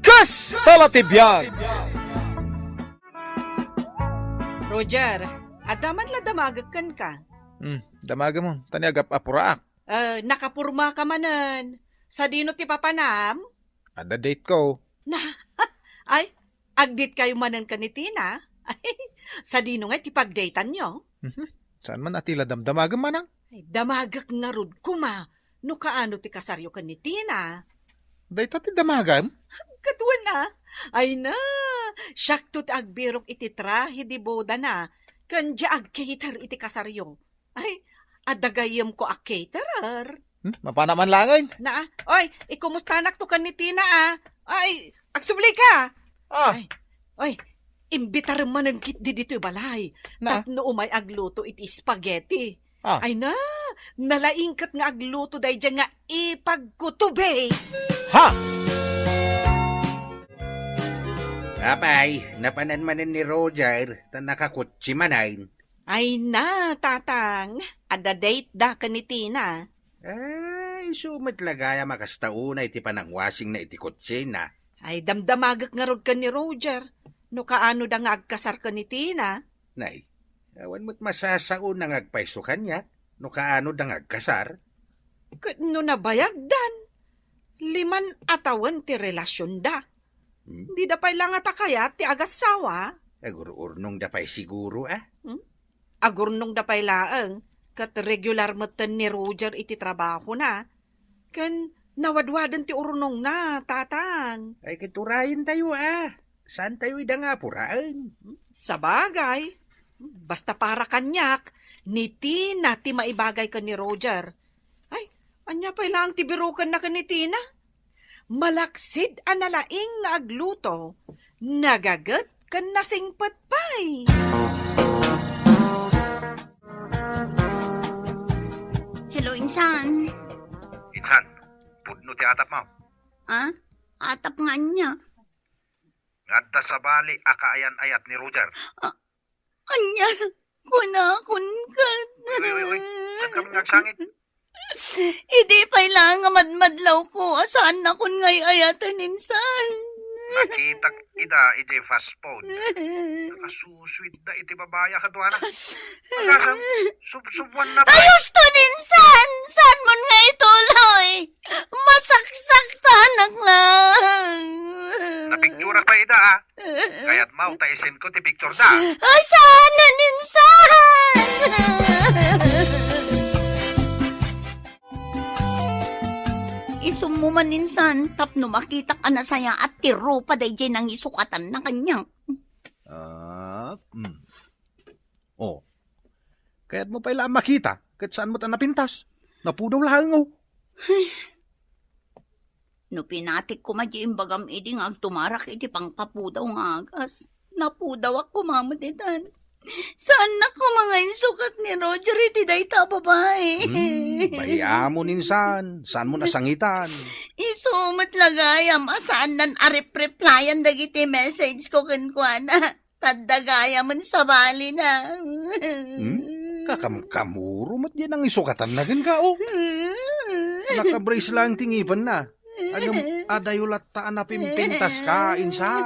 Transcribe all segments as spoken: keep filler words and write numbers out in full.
Kasta la ti biag! Roger, adda man la damagek kenka. Hmm, damagem, ta ni agap-apuraak. Eh, nakapurma ka manen. Sadino ti papanam? Adda date ko. Na, ay, agdate kayo manen ken ni Tina? Ay, sadino nga ti pagdateanyo? Mhm. Saan man a ti la damdamagem, manang? Ay, damagek ngarud koma no kaano ti kasaryo ken ni Tina. Dayta ti damagem? Ket wen a. Ay na, siakto ti agbirok iti trahe de boda na, ken di agcater iti kasaryo. Ay, adda gayyemko a caterer. Hmm? Mapana man laengen. Na, oy, ikumustanak to ken ni Tina, ah. Ay, agsubli ka. Ah. Ay, oy, imbitarem manen ketdi ditoy balay. Na? Tapno umay agluto iti spaghetti. Ah. Ay na, nalaingket nga agluto daydiay nga ipagkutube. Ha? Apay, napanan manen ni Roger, ta nakakutsi manen. Ay na, Tatang, adda date da ken ni Tina. Ay, isu met la gayam a kasta unay ti panangwasingna iti kutsina. Ay, damdamagek ngarud ken ni Roger, no kaano da nga agkasar ken ni Tina. Nay, awan met masasaona nga agpayso kaniak, no kaano da nga agkasar. Ket no nabayagdan, liman a tawen ti relasionda. Hmm? Dida pay la ngata kayat ti agassawa. Agur-urnongda pay siguro, ah. Hmm? Agurnongda pay laeng, ket regular metten ni Roger iti trabahona. Ken nawadwaden ti urnongna, Tatang. Ay, ket urayentayo, ah. Saantayo ida nga apuraen? Hmm? Sabagay, basta para kaniak, ni Tina ti maibagay ken ni Roger. Ay, ania pay laeng ti birokenna ken ni Tina? Malaksid a nalaing nga agluto, nagaget ken nasingpet pay. Hello, insan. Insan, pudno ti atapmo. Ah? Atap nga ania? Nga adda sabali a kaayan-ayat ni Roger. Ah, ania? Kunakon ket. Uy, uy, uy, uy. Saan kami nga agsangit? Idi pay laeng nga madmadlawko, a saannakon nga ay-ayaten insan. Nakitak ida idiay fast food. Nakasusuitda iti babai a kaduana. Agasem, subsubuanna pay. Ay, husto, insan! Saanmon nga ituloy? Masaksaktanak laeng. Napicturak pay ida, ah. Kayatmo ta isendko ti picture da? Ay, saan, insan! Isummo man, insan, tapno makitak a nasayaat ti rupa daydiay nangisukatanna kaniak. Ah, mm. Oh. Kayatmo pay la a makita, ket saan met a napintas. Napudaw laeng, oh. Ay. No pinatik koma di imbagam idi nga agtumarak iti pangpapudaw nga agas, napudawak koma met itan. Saannak koma nga insukat ni Roger iti dayta a babai. Hmm, bay-amon insan. Saanmon a sangitan. Isu met la gayam a saannan a rep-replyan dagiti message ko kenkuana. Tadda gayam met sabalina. Hmm? Kakamkamuro met diay nangisukatanna kenka, oh. Nakabrace laeng ti ngipenna. Ngem adayo latta a napimpintaska, insan.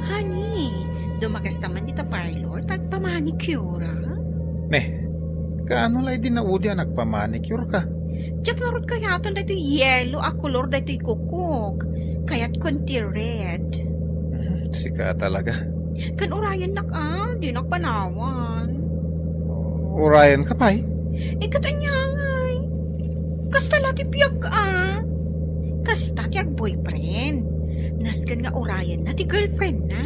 Honey, dumakes ta man dita parlor, ta agpamanicure, ah? Ne, kaano la idi naudi a nagpamanicure ka? Diak ngarud kayaten daytoy yellow a kolor daytoy kukok. Kayatkon ti red. Mhm, sika talaga. Ken urayennak, ah, dinak panawan. Urayenka pay? Eh, ket ania ngay? Kasta la ti biag, ah. Kasta ti agboyfriend. Nasken nga urayenna ti girlfriendna.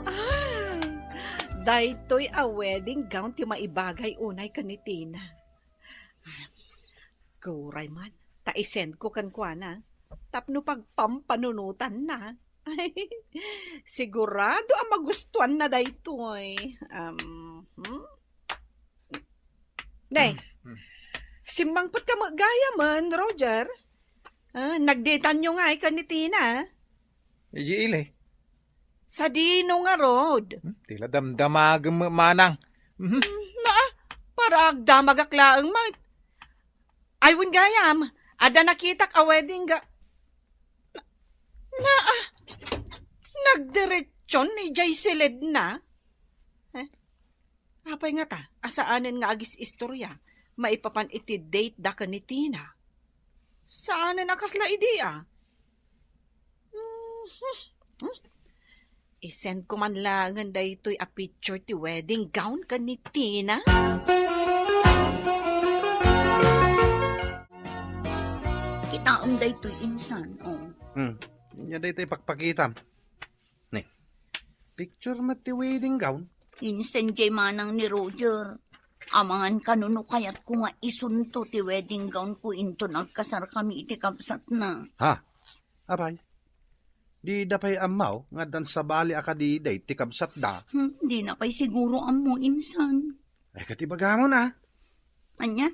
Ah, daytoy a wedding gown ti maibagay unay ken ni Tina. Uray man, ta isendko kenkuana tapno pagpampanunotanna. Sigurado a magustuanna daytoy. Um, hmm? Nay, hmm, hmm, simmangpetka met gayamen, Roger. Ah, nagdateanyo ngay ken ni Tina? Idiay ili. Sadino ngarud? Hmm, tila damdamagem met manang. Mhm. Hmm, naa, para agdamagak laeng met. Ay, wen gayam, adda nakitak a wedding ga-, na, naa, nagdiretson idiay siledna. Eh, apay ngata, a saanen nga agis-istorya maipapan iti date da ken ni Tina? Saanen a kasla idi, a? Mhm. Hmm? I-send ko man laengen daytoy a picture ti wedding gown ken ni Tina. Kitaem daytoy insan, oh. Hmm. Ania daytoy pakpakitam? Ne. Picture met ti wedding gown? Insan jay manang ni Roger. Amangan kano no kayatko nga isunto ti wedding gown ko inton agkasarkami iti kabsatna. Ha? Apay, dida pay ammo nga addan sabali a kadi daydi kabsatda? Hmm, dina pay siguro ammo insan. Ay, ket ibagamon a. Ania?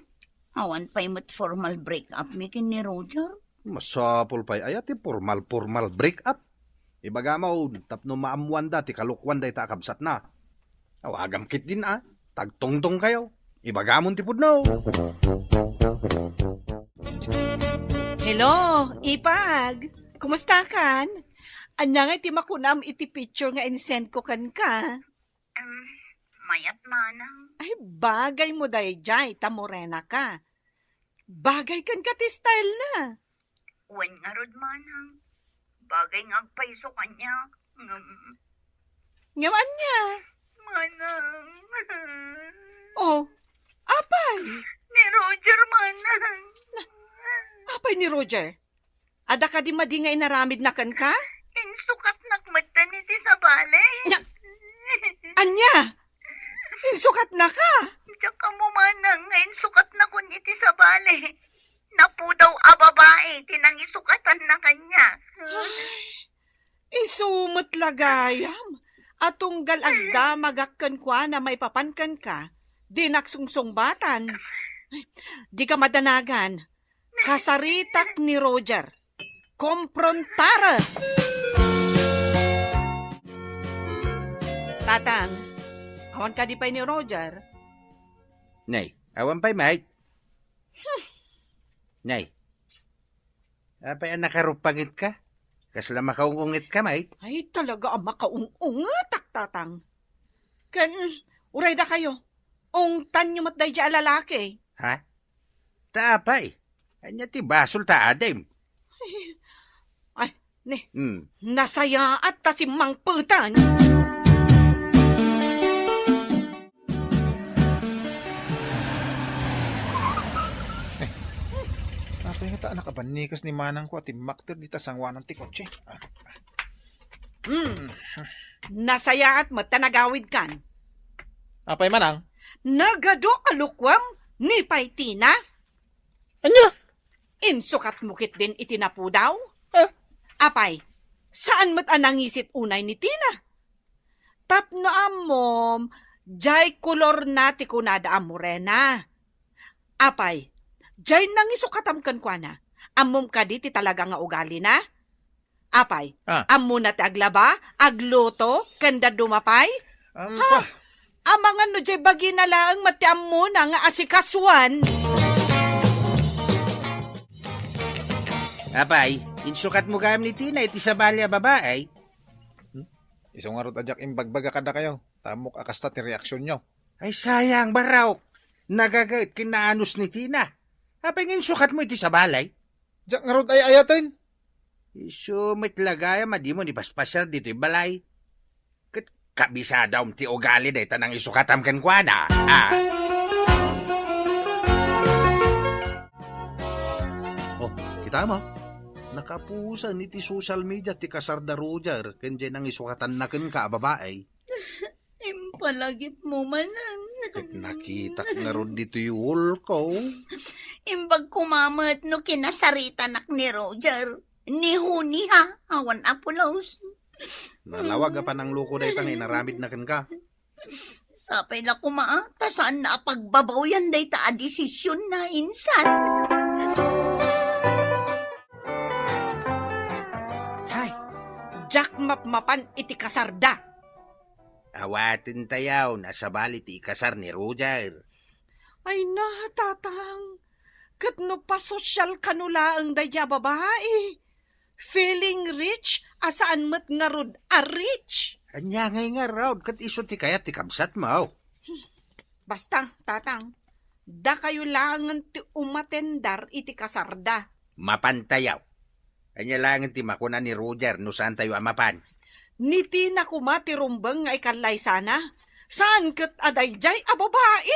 Awan pay met formal break-up mi ken ni Roger? Masapul pay aya ti formal-formal break-up? Ibagam tapno maammoanda ti kalokuan dayta a kabsatna. Awagam ketdin a, tagtungtongkayo. Ibagamon ti pudno. Hello, Ipag. Kumustakan? Ania ngay ti makunam iti picture nga insend ko kenka? Em, mayat manang. Ay, bagay mo dayjay, ta morena ka. Bagay kenka ti style na. Wen ngarud manang. Bagay nga agpayso kaniak. Ngem, Ngem ania? Manang. Oh, apay? Ni Roger manang. Apay ni Roger? Adda kadi madi nga inaramidna kenka? Insukatnak metten iti sabali. Nya, ania? Insukatnaka? Diak ammo manang nga insukatnakon iti sabali. Napudaw a babai ti nangisukatanna kaniak. Ay, isu met la gayam a tunggal agdamagak kenkuana maipapan kenka, dinak sungsungbatan. Ay, dika madanagan. Kasaritak ni Roger. Komprontar! Tatang, awan kadi pay ni Roger? Nay, awan pay, mate. Hmm. Nay, apay a nakarupangetka? Kasla makaung-ungetka, mate? Ay, talaga a makaung-ungetak, Tatang. Ken, uray dakayo, ungtanyo met daydi a lalaki. Ha? Ta apay, ania ti basol ta adim? Ay, ni, Hmm. Nasayaat ta simmangpetan. Eh, apay ngata a nakabannikas ni manangko a timmakder dita sangoanan ti kotse? Ah. Hmm. Nasayaat met ta nagawidkan. Apay manang? Nagadu a lukuam ni pay Tina. Ania? Insukatmo ketdin iti napudaw? Ah. Apay, saan met a nangisit unay ni Tina? Tapno ammom, jay kolorna ti kunada a morena. Apay, jay nangisukatam kenkuana. Ammom kadi ti talaga nga ugalina? Apay, Ah. ammona ti aglaba, agluto, ken dadduma pay? Ampa. Ha? Amangan no jay bagina laeng met ti ammona nga asikasuan. Apay, insukatmo gayam ni Tina iti sabali a babai? Hmm? Isu ngarud a diak imbagbaga kadakayo, ta ammok a kasta ti reaksionyo. Ay, sayang, barok. Nagagaet ken naanus ni Tina. Apay nga insukatmo iti sabali? Diak ngarud ay-ayaten. Isu met la gayam a dimo ni paspasiar ditoy balay. Ket kabisadam ti ugali dayta nangisukatam kenkuana. Ah. Oh, kitam? Nakapusan iti social media ti kasar da Roger ken jay nangisukatanna kenka a babai. Impalagipmo manen. Ket nakitak ngarud ditoy wall ko. Imbag koma met no kinasaritanak ni Roger. Ni Honey, ha? Awan a pulos. Nalawag a panangluko dayta nga inaramidna kenka. Sapay la koma, ah, ta saanna a pagbabawian dayta a desisionna insan. Hay, diak mapmapan iti kasarda. Awatentayo, nasabali ti ikasar ni Roger. Ay na, Tatang. Ket no pasosyal kano laeng daydiay a babai, feeling rich a saan met ngarud a rich. Ania ngay ngarud ket isu ti kayat ti kabsatmo? Basta, Tatang, dakayo laengen ti umatendar iti kasarda. Mapantayo. Ania laengen ti makuna ni Roger no saantayo a mapan? Ni Tina koma ti rumbeng nga ikallaysana. Saan ket a daydiay a babai?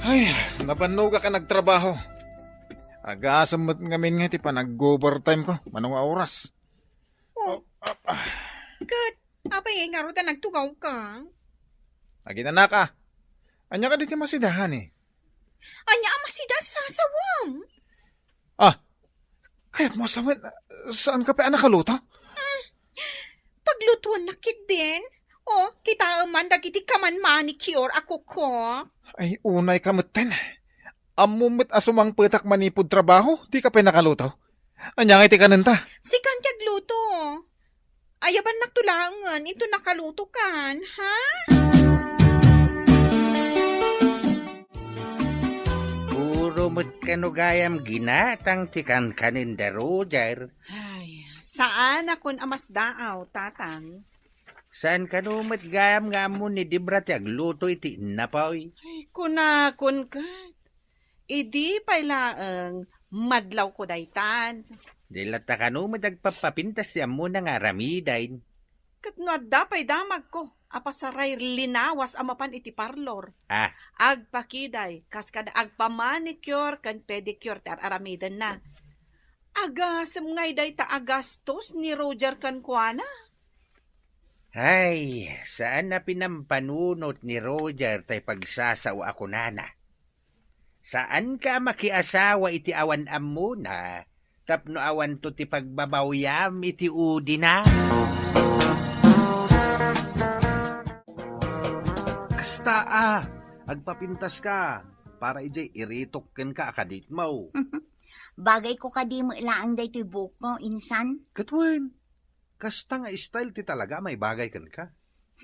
Ay, nabannogak a nagtrabaho. Agasem met ngamin nga ti panag-overtime ko, mano nga oras. Oh. Ket, apay ngarud a nagtugawka? Aginanaka. Ania kadi ti masidahan, eh? Ania a masida, sasawem? Ah, kayatmo a sawen, saanka pay a nakaluto? Paglutuennak ketdin. Oh, kitaem man dagiti kaman manicure a kuko. Ay, unayka metten. Ammom met a sumangpetak manipud trabaho, dika pay nakaluto. Ania ngay ti kanenta? Sikan ti agluto. Ayabannakto laengen inton nakalutokan, ha? Puro met kano gayam ginatang ti kankanenda, Roger. Ay, saan a kun a masdaaw, Tatang. Saan kano met gayam nga ammo ni Debra ti agluto iti innapoy? Ay, kunakon ket. Idi pay laeng, madlawko daytan. Di latta kano met agpappapintas ti ammona nga aramiden. Ket no adda pay damagko a pasaray linawas a mapan iti parlor, ah, agpakiday kas kada agpamanicure ken pedicure ti ar-aramidenna. Agasem ngay dayta a gastos ni Roger kenkuana? Ay, saan a pinampanunot ni Roger tay pagsasao a kunana. Saanka a makiasawa iti awan ammona, tapno awanto ti pagbabawiam iti udina. Kasta a, agpapintaska para idiay iritok kenka a kaditmo. Bagayko kadi met laeng daytoy buokko, insan? Ket wen, kasta nga style ti talaga a maibagay kenka.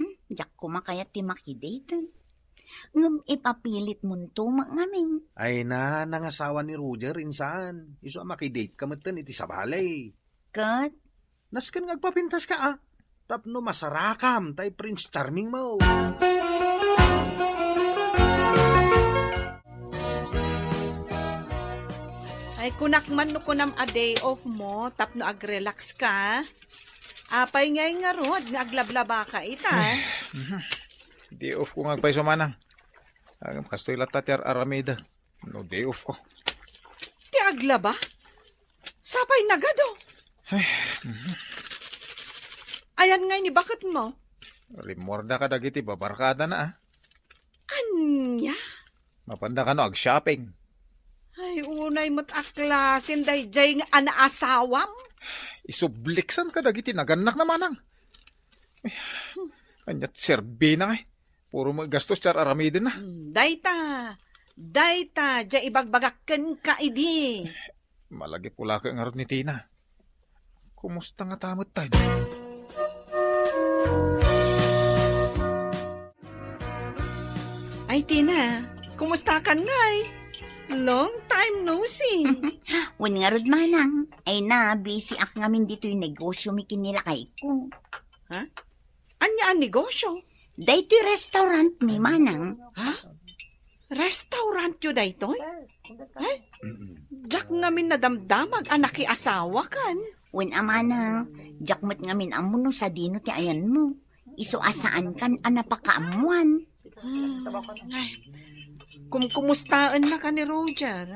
Hmm, diak koma kayat ti makidate. Ngem ipapilitmonto met ngamin. Ay na, nangasawa ni Roger, insan. Isu a makidate ka metten iti sabali. Ket? Nasken nga agpapintaska, ah. Tapno masarakam tay Prince Charming mo. Ay, kunak man no kunam a day off mo, tapno ag-relax ka. Apay ngay ngarud nga aglablabaka ita? Ay, mhm. Day off ko nga agpayso, manang. Agam kastoy latta ti ar-aramida no day off ko. Ti aglaba? Sapay nagado. Ay, mhm. Ayan ngay ni baket mo? Rimmuarda kadagiti babarkada na, ah. Ania? Mapanda kano ag-shopping? Ay, unay met a klasen daydiay nga anaasawam? Isubliksan kadagiti nagannak na, manang. Ay, aniat serbina ngay. Puro met gastos ti ar-aramiden na. Hmm, dayta, dayta, diay ibagbagak kenka idi. Malagip ulake ngarud ni Tina. Kumusta ngata met tayo? Ay, Tina, kumusta kan ngay? Long time no see. Wen ngarud, manang. Ay na, busy ak ngamin ditoy negosyo mi ken ni lakayko. Ha? Ania a negosyo? Daytoy restaurant mi, manang. Ha? Restaurant yo daytoy? Ay, diak ngamin nadamdamag a nakiasawakan. Wen a, manang, diak met ngamin ammo no sadino ti ayanmo. Isu a saankan a napakaammoan. Hmm, ay, kumkumustaennaka ni Roger?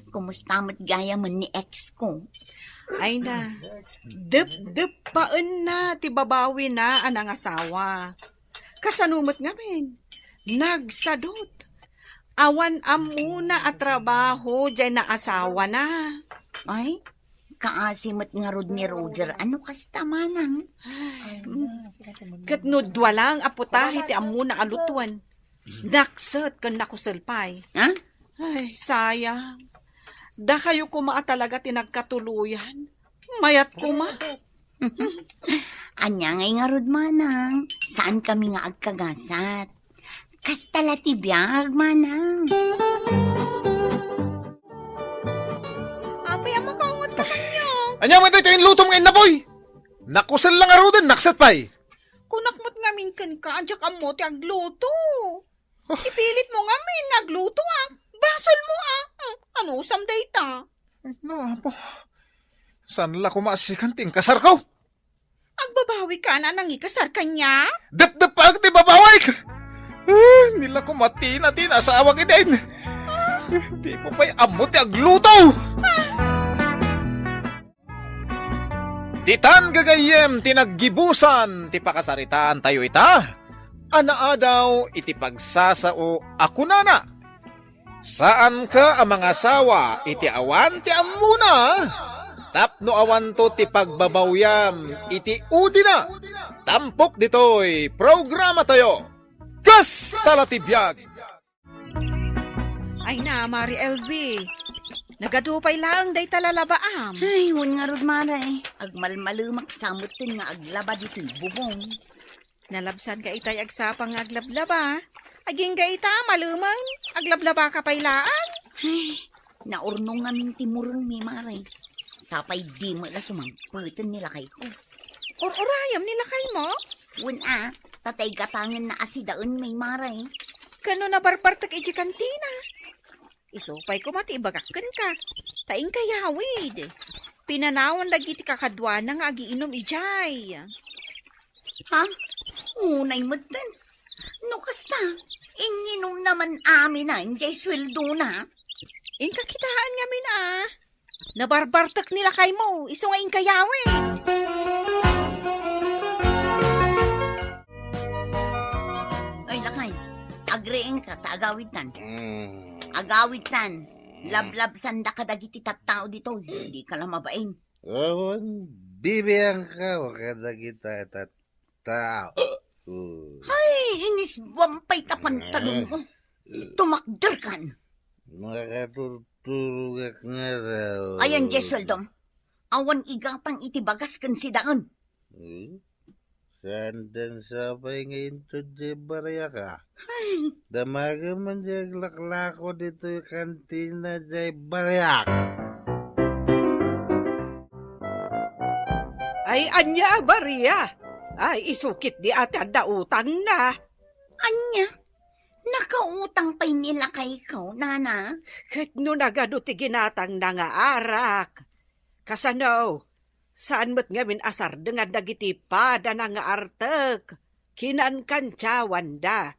Kumusta met gayamen ni ex ko? Ay na, depdeppaenna ti babawina a nangasawa. Kasano met ngamin? Nagsadut. Awan ammona a trabaho diay naasawana. Ay, Kaasi met ngarud ni Roger a no kasta, manang. Ay, ket no dua lang a putahe ti ammona a lutoen, nakset ken nakusel pay. Ha? Ay, sayang. Dakayo koma a talaga ti nagkatuloyan. Mayat koma. Ania ngay ngarud, manang? Saan kami nga agkagasat? Kasta la ti biag, manang. Apay, a makaungot ka kaniak? Ania man daytoy inlutom nga innapoy? Nakusel la ngaruden, nakset pay. Kunak met ngamin kenka, a diak ammo ti agluto. Oh. Ipilit mo ngamin nga agluto, ah. Basol mo, ah. Hmm, anusam dayta? Ay, no, apo. Saan la koma a sikan ti inkasarko? Agbabawi ka na nangikasar kaniak? Depdep pa ti babawik! Ah, nila ko matina-tina sa awag idin. Di mo pa'y ammo ti agluto! Ditan gagayyem ti naggibusan ti pakasaritaan tayo ita, a naadaw iti pagsasao a kunana, Saanka a mangasawa iti awan ti ammona, tapno awanto ti pagbabawiam iti udina. Tampok ditoy programa tayo. Kasta la ti biag! Ay na, Mari Elvi. Nagadu pay laeng dayta lalabaam. Ay, wen ngarud, Mare. Agmalmalemak sa metten nga aglaba ditoy bubong. Nalabsanka itay agsapa nga aglablaba. Agingga ita, malemeng, aglablabaka pay laeng. Ay, naurnong ngamin ti murengmi, Mare. Sapay di met la sumangpeten ni lakayko. Ur-urayem ni lakaymo? Wen a, ta tay gatangenna a sidaenmi, Mare. Ken no nabarbartek idiay kantina? Isu pay koma ti ibagak kenka, ta inkayawid. Pinanawan dagiti kakaduana nga agiinum idiay. Ha? Unay metten. No kasta, inginumna man aminen diay sueldona. Inka kitaen ngamin a. Nabarbartek ni lakaymo, isu nga inkayawid. Ay, lakay, agriingka ta agawidtan. Mm. Agawidtan. Mm. Lablabsanda kadagiti tattao ditoy. Dika la mabain. Awan, bibiangka kadagita tattao. Mm. Ay, inisbuam pay ta pantalon mo. Tumakderkan. Makaturturogak ngarud. Ayan, diay sueldom. Awan igatang iti bagas ken sidaen. Hmm? Saandan sapay nga inted diay bariak a. Ay. Damagem man diay aglaklako ditoy kantina diay bariak. Ay, ania a baria? Ay, isu ketdi a ti adda utangna. Ania? Nakautang pay ni lakayko, nana? Ket no nagadu ti ginatangna nga arak, kasano? Saan met ngamin a sardengan dagiti padana nga artek, kinankantiawanda.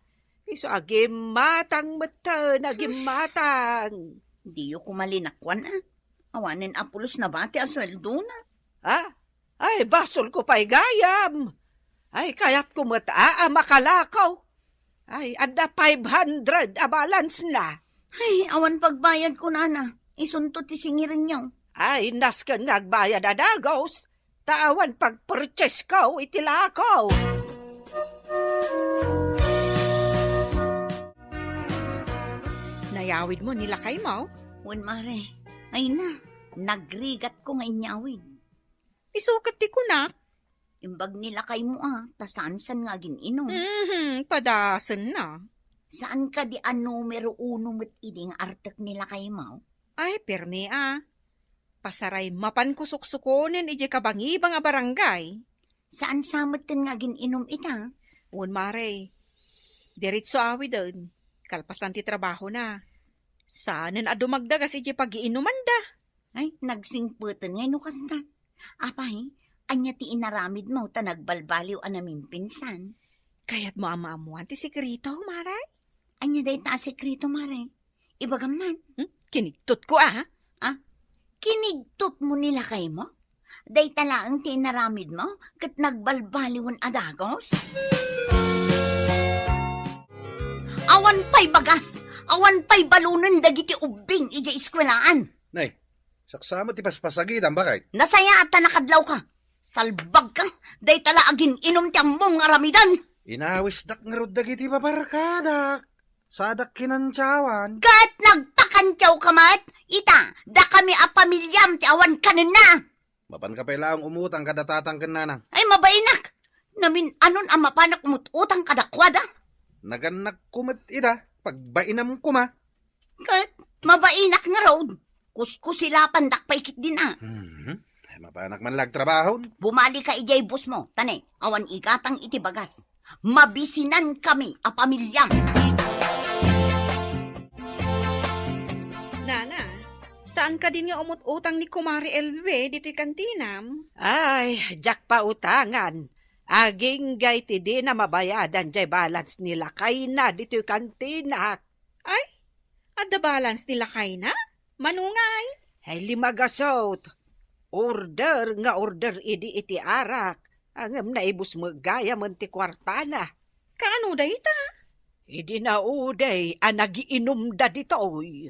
Isu a gimmatang metten a gimmatang. Diyo koma linakuan a. Awanen a pulos nabati a sueldona. Ha? Ay, basolko pay gayam. Ay, kayatko met a, a makalakaw. Ay, adda five hundred a balance na. Ay, awan pagbayad ko, nana. Isunto ti singirenyo. Ay, nasken nga agbayad a dagus, ta awan pagpurchase ko iti lakaw. Nayawid mo ni lakay mo? Wen, mare. Ay na, nagrigat ko nga inyawid. Isu ket ti kunak. Imbag ni lakay mo a, ta saansan nga agin-inom. Mhm, padasen na. Saan kadi a numero uno met idi nga artek ni lakay mo? Ay, permi a. Pasaray mapan ko suksukonen idiay kabangibang a barangay. Saan sa metten nga agin-inom ita? Wen, mare. Diretso awiden. Kalpasan ti trabahona. Saanen a dumagdagas idiay pagiinumanda. Ay, nagsingpeten ngay no kasta. Apay, ania ti inaramid mo ta nagbalbaliw a namimpinsan? Kayat mo a maammuan ti sekreto, mare? Ania dayta a sekreto, mare? Ibagam man. Hmm? Kinigtot ko, ah. Ah? Kinigtot mo ni lakay mo? Dayta laeng ti inaramid mo, ket nagbalbaliwen a dagus? Awan pay bagas, awan pay balunen dagiti ubbing idiay eskuelaan. Nay, Saksa met ti paspasagidam, baket. Nasayaat ta nakadlawka. Salbagka, dayta la agin-inum ti ammom nga aramidem. Inawisdak ngarud dagiti babarkadak. Sadak kinantiawan. Ket nagpakantiawka met? Ita, dakami a pamiliam ti awan kanenna. Mapanka pay laeng umutang kada tatang ken nanang. Ay, mabainak. Namin-anon a mapanak umut-utang kadakuada? Nagannakko met ida, pagbainam koma. Ket mabainak ngarud, kuskusilapandak pay ketdin a. Mhm. Ay, mapanak man la agtrabahon. Bumalika idiay busmo, ta ne, awan igatang iti bagas. Mabisinankami a pamiliam. Nana, saan kadin nga umut-utang ni Kumare Elve ditoy kantinam? Ay, diak pautangan. Agingga iti dina mabayadan diay balance ni lakayna ditoy kantinak. Ay, adda balance ni lakayna? Mano ngay? Ay, lima gasut. Order nga order idi iti arak. Ngem naibus met gayamen ti kuartana. Kaano dayta? Idi naudey a nagiinumda ditoy.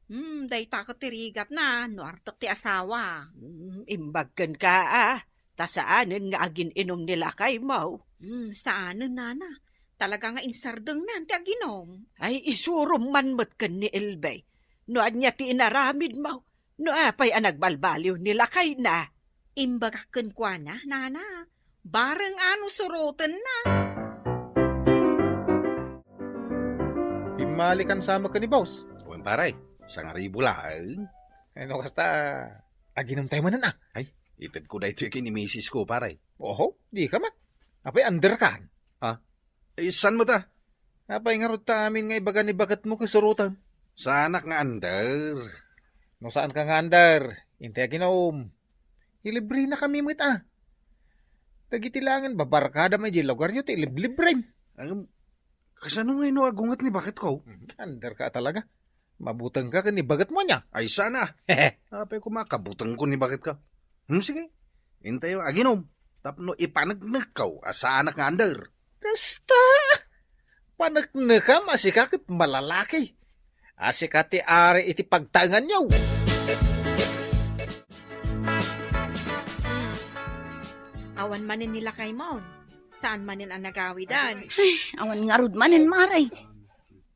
Hmm, dayta ket ti rigatna no artek ti asawa. Hmm, imbag kenka a. Ta saanen nga agin-inum ni lakaymo. Hmm, saanen, nana. Talaga nga insardengnan ti aginum. Ay, isurom man met ken ni Elbe. No ania ti inaramidmo, no apay a nagbalbaliw ni lakayna. Imbagak kenkuana, nana. Bareng a no surotenna. Pimmalikan sa met ken ni boss. Wen, pare, sangaribu laeng. Ay, no kasta, aginumtayo manen a. Ay, itedko daytoy ken ni misis ko, pare. Oho, dika met. Apay, under kan? Ah? Eh, saan met a? Apay ngarud ta amin nga ibaga ni baketmo ket suroten? Saanak nga under. No saanka nga under, intay aginum. Ilibrenakami met a. Dagiti laengen babarkadam idiay lugaryo ti iliblibrem. Ang, kasano ngay no agunget ni baketko? Mhm, underka talaga. Mabutengka ken ni baketmo ania? Ay, saan a. Apay koma kabutengko ni baketka? Hmm, sige. Intayo aginum. Tapno ipaneknekko a saanak nga under. Kasta! Paneknekam a sika ket malalaki. A sika ti ari iti pagtaenganyo. Hmm. Awan manen ni lakaymo. Saan manen a nagawidan? Ay, awan ngarud manen, mare.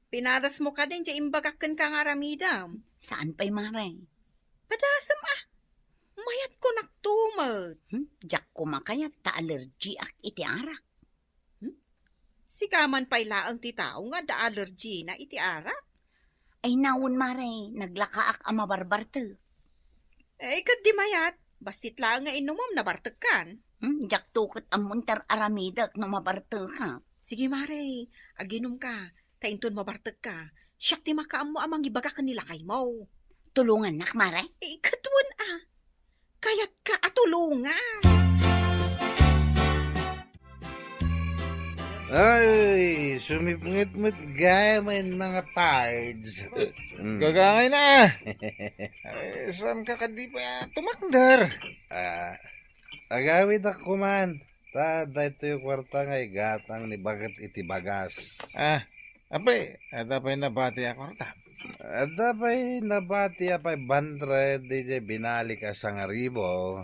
Pinadasmo kadin ti imbagak kenka nga aramidem. Saan pay, mare? Padasem a. Mayatko naktumet. Hmm? Diak koma kayat ta allergiak iti arak. Hmm? Sika man pay laeng ti tao nga adda allergina iti arak? Ay, nawen, mare, naglakaak a mabarbartek. Eh, ket di mayat, bassit laeng nga inumem, nabartekkan. Hmm, diakto ket ammon ti ar-aramidek no mabartekak. Sige, mare, aginumka, ta inton mabartekka, siak ti makaammo a mangibaga ken ni lakaymo. Tulongannak, mare? Eh, ket wen a. Kayatka a tulongan. Ay, sumipnget met gayamen, mga pards. Mm. Gagangay na. Ay, saan ka kadi pa tumakder? Ah, agawidak kuman. Ta, daytoy kuarta nga igatang ni baket iti bagas. Ah, apay, adda pay nabati a kuarta? Adda pay nabati a five hundred, diay binalik a sangaribu.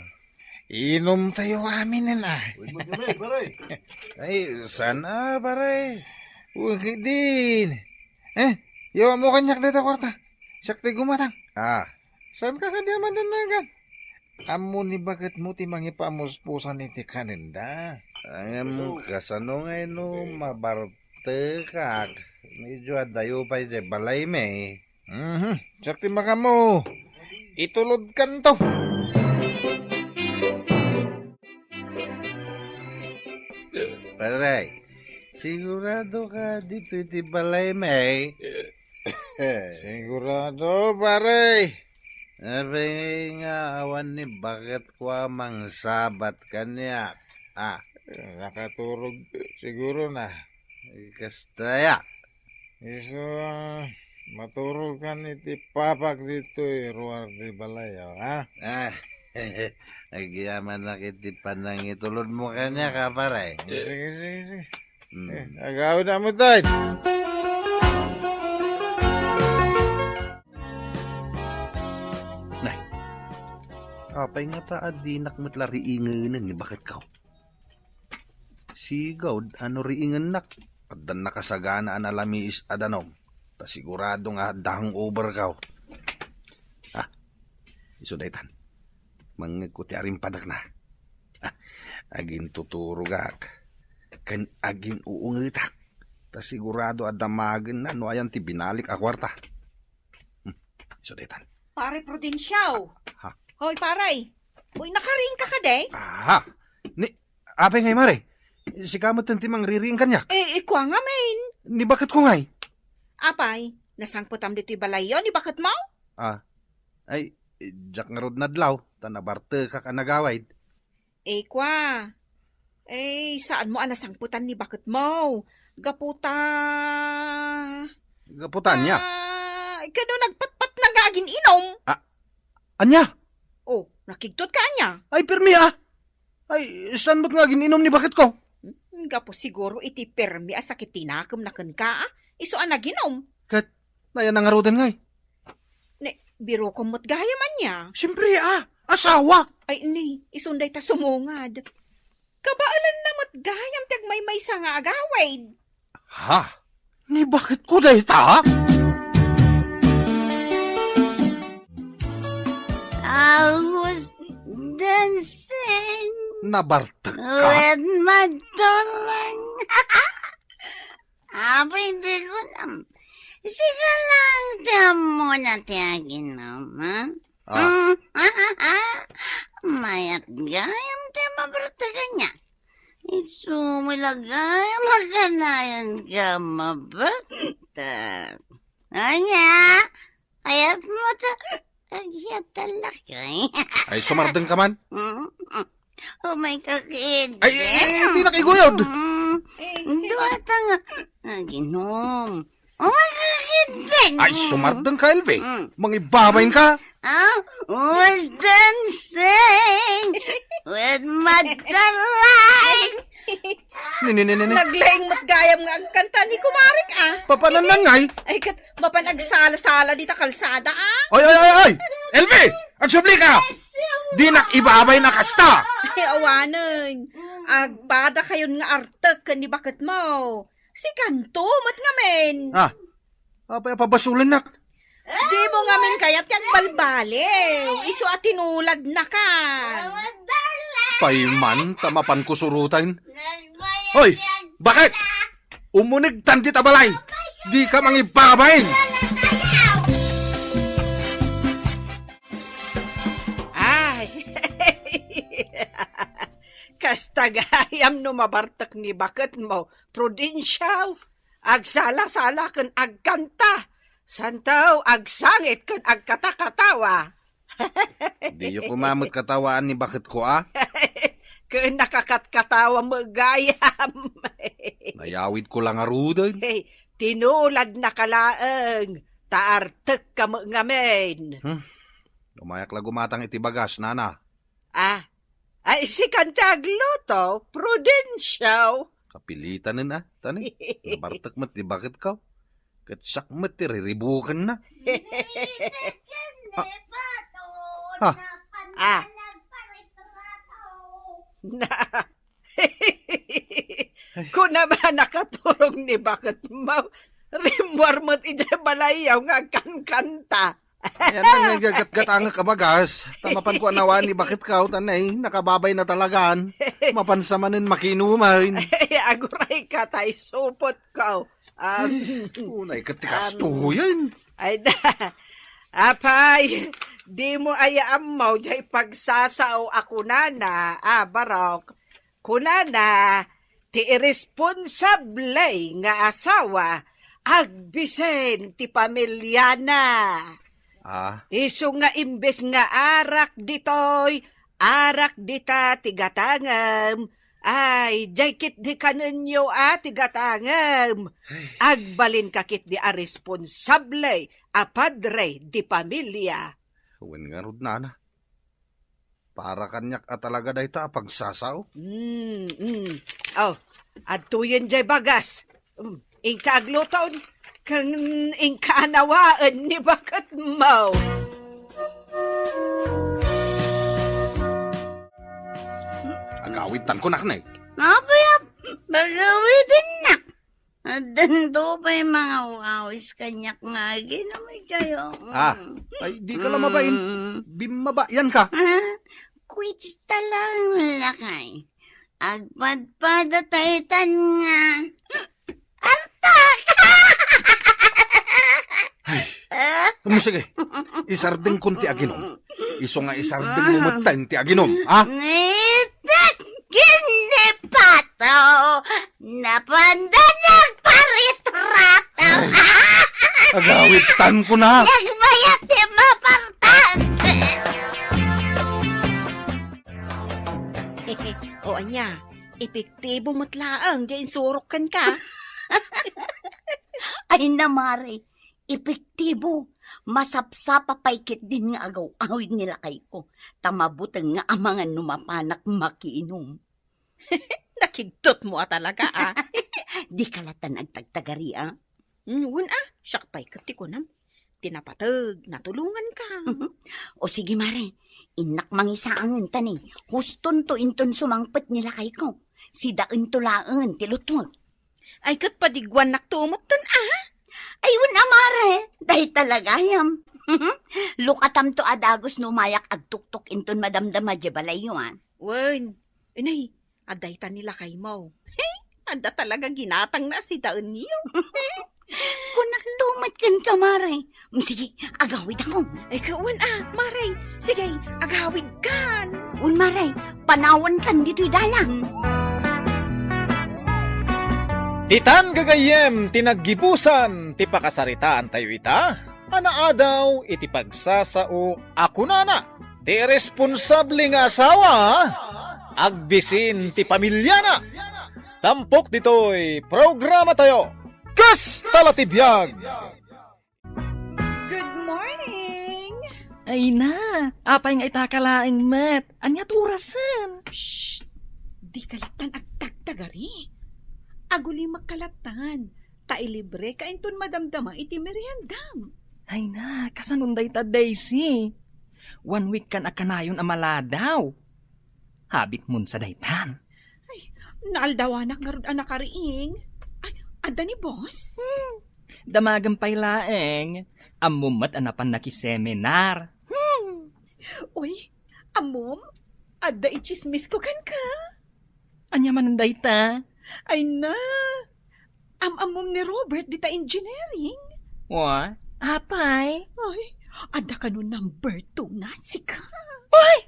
Inumtayo aminen a. Uy, magdulay, pare. Ay, saan a, pare? Uy, din. Eh, yawa mo kaniak dayta kuarta. Siak ti gumatang. Ah. Saan ka kadi a madanagan? Ammo ni baketmo ti mangipamuspusan iti kanenda. Ngem kasano ngay no mabartekak? Medyo adayo pay diay balaymi. Mhm. Siak ti makaammo. Itulodkanto. Pare, sigurado ka ditoy ti balaymi? Sigurado, pare. Apay nga awan ni baketko a mangsabat kaniak? Ah. Nakaturog siguro na. Kasta ya. Isu, ah, maturog kan iti papak ditoy ruar ti balay, oh, ha? Ah, agyamanak iti panangitulodmo kaniak, pare. Sige, sige, sige. Mm. Eh, agawid na mo, Tay. Na, Apay ngata a dinak met la riingenen ni baketko? Sigud a no riingennak, addan nakasagana a nalamiis a danum. Ta sigurado nga adda hangover ko. Ah, isu daytan. Mangngegko ti arimpadakna. Ah, agintuturogak. Ken agin-uungetak. Ta sigurado a damagenna no ayan ti binalik a kuarta. Hmm, isu daytan. Pare Prudencio. Ha? Hoy, pare. Uy, nakariing ka kadi? Ah, ni, apay ngay, mare? Sika met ti mangririing kaniak. Eh, ikua ngamin. Ni baketko ngay? Apay, nasangpetam ditoy balayyo ni baketmo? Ah, ay, diak ngarud nadlaw, ta nabartekak a nagawid. Eh, kua. Eh, saan mo a nasangpetan ni baketmo? Gapu ta Gapu ta ania? Ah, kano nagpatpatna nga agin-inum? Ah, ania? Oh, nakigtot ka ania? Ay, permi, ah. Ay, saan met nga agin-inum ni baketko? Hmm, gapu siguro iti permi a sakit ti nakemna kenka, ah. Isu a naginum. Ket, nayan na ngaruden ngay? Ne, birokom met gayam ania? Siyempre, ah. Asawak. Ay, ni, isun dayta sumungad. Kabaelanna met gayam ti agmaymaysa nga agawid. Ha? Ni baketko dayta? I was dancing Nabartek ka? with my darling. Apay, di ko nam-, sika lang ti ammona ti aginum, ha? Ah. Mm. Mayat gayam ti mabartek kaniak. Isu met la gayam a kanayon ka mabartek. Ania? Kayat mo ta, agyatalak, ay. Ay, sumardeng ka man? Mm. Umay ka, kid. Ay, ay, ay, di nakiguyod. Mm. Dua ta nga, aginum. Umay ka, kid. Ay, sumardeng ka, Elvie. Mm. Mangibabain ka. Ah, was dancing with my darling. Ni, ni, ni, ni, ni. Naglaing met gayam nga agkanta ni kumarik, ah. Papanannan ngay? Ay, ket, mapan agsala-sala dita kalsada, ah. Oy, oy, oy, oy! Elvie! Agsubli ka! Dinak ibabay na kasta! Ay, awanen. Agpada kayon nga artek ken ni baketmo. Sikanto met ngamin. Ah, apay a pabasulennak? Dimo ngamin kayat ti agbalbaliw. Isu a tinuladnaka. Payman, ta mapanko suroten. Hoy, bakit? Umunegtan dita balay. Dika mangibabain. Ay. Kasta gayam no mabartek ni baketmo, Prudencio. Agsala-sala ken agkanta. Santo, agsangit ken agkatakatawa. Diyo koma met katawaan ni baketko, a? Ken nakakatkatawa met gayam. Nayawidko la ngaruden. Hey, tinuladnaka laeng, ta artekka met ngamin. Hmm. Umayak la gumatang iti bagas, nana. Ah, ay, sikan ti agluto, Prudencio. Kapilitanen, a, tani. Nabartek met ti baketko. Ket siak met ti riribukenna. Ah. Ah. Na. Kuna ba nakaturong ni baketmo? Rimmuar met idiay balayyo nga agkankanta. Ayan lang nga gatgatangek a bagas. Ta mapanko a nawaan ni baketko, ta nay, nakababay na talagan. Mapan sa manen makinuman. Agurayka ta isupotko. Um, Ay, unay ket ti um, kastoyen. Ay na. Apay, dimo aya ammo diay pagsasao a kunana, a, Barok. Kunana, ti iresponsable nga asawa, agbisen ti pamiliana. Ah. Isu nga imbes nga arak ditoy, arak dita ti gatangem. Ay, diay ketdi kanenyo a ti gatangem. Ay. Agbalinka ketdi a responsable a padre di pamilia. Wen ngarud, nana. Para kaniak a talaga dayta a pagsasao. Mm, mm. Oh, adtoyen diay bagas. Mm, inka agluton, ken inka anawaen ni baketmo. Agawidtan kunak, ne. Apay a pagawidennak? Addanto pay mangawawis kaniak nga aginom idiay, o. Ah, ay, di ka la mabain. Mm. Bimmabayan ka. Ah, kwitsta lang, lakay. Agpadpada ta itan nga artak! Ay, ah, sige. Isardengkon ti aginom. Isu nga isardengmo metten ti aginom, ha? Nitek ken ni Pato, napanda nagparitrato. Ay, agawidtan kunak. Nagbayat ti mapartak. O ania, epektibo met laeng diay insurok kenka. Ay, namare, epektibo. Masapsapa pay ketdin nga agaw-awid ni lakayko, ta mabuteng nga amangan no mapanak makiinom. Nakigtotmo a talaga, a. Di ka latan agtagtagari, a? Mm, wen, a, siak pay ket ti kunam. Ti napateg, natulonganka. O sige, mare, innak mangisaangen ta ni, hustonto inton sumangpet ni lakayko. Sidaento laengen ti lutmo. Ay, ket padiguannakto metten, a? Ay, wen a, mare, dayta la gayam. Lukatamto a dagus no umayak agtuktok inton madamdama diay balayyo, a. Wen, inay, adda ita ni lakaymo. Adda talaga ginatangna a sidaenyo. Kunakto met kenka, mare. Mm, sige, agawidakon. Ay, wen a, mare. Sige, agawidkan. Wen, mare, panawankan ditoy dalan. Ditan gagayyem ti naggibusan ti pakasaritaantayo ita a naadaw iti pagsasao a kunana, ti iresponsable nga asawa, agbisin ti pamiliana. Tampok ditoy programatayo, Kasta la ti Biag! Good morning! Ay na, apay nga ita ka laeng met? Ania ti orasen? Shh! Di ka latan agtagtagari. Agulimek ka latan, ta ilibre ka inton madamdama iti meriendam. Ay na, kasanon dayta, Daisy? One week kan a kanayon a maladaw. Habit mo sa daytan. Ay, naaldawanak ngarud a nakariing. Ay, adda ni boss? Hmm. Damagen pay laeng. Ammom met a napan nakiseminar. Hmm. Uy, ammom? Adda itsismisko kenka. Ania manen dayta? Ay na, am-ammom ni Robert dita engineering? Wa, apay? Ay, adda kano number two na, sika. Ay,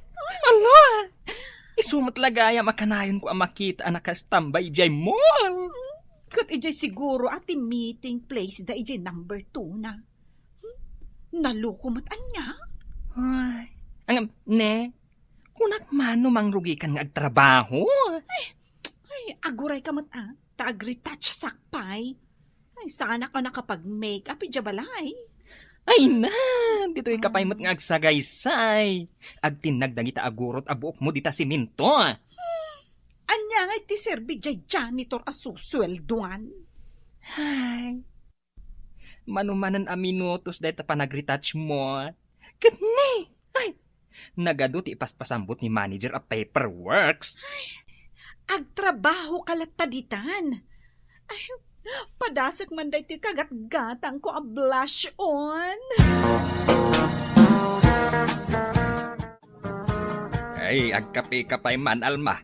ala! Isu met la gayam a kanayonko a makita a nakastambay idiay mall. Ket idiay siguro a ti meeting place da idiay number two na. Hmm? Naloko met ania? Ay, ang, ne, kunak man no mangrugikan nga agtrabaho. Ay, ay, aguray ka met, a, ta agretouch sak pay. Ay, saanak a nakapag-makeup idiay balay. Ay na, ditoy ka pay met nga agsagaysay. Agtinnag dagita a gurot a buokmo dita semento. Ania ngay ti serbi diay janitor a susueldoan? Ay, manumanen a minutos dayta panagretouch mo. Ket ni, ay, nagadu ti ipaspasambut ni manager a paperworks. Ay, agtrabaho ka latta ditan. Ay, padasek man daytoy kagatgatangko a blush on. Ay, agkape ka pay man, Alma.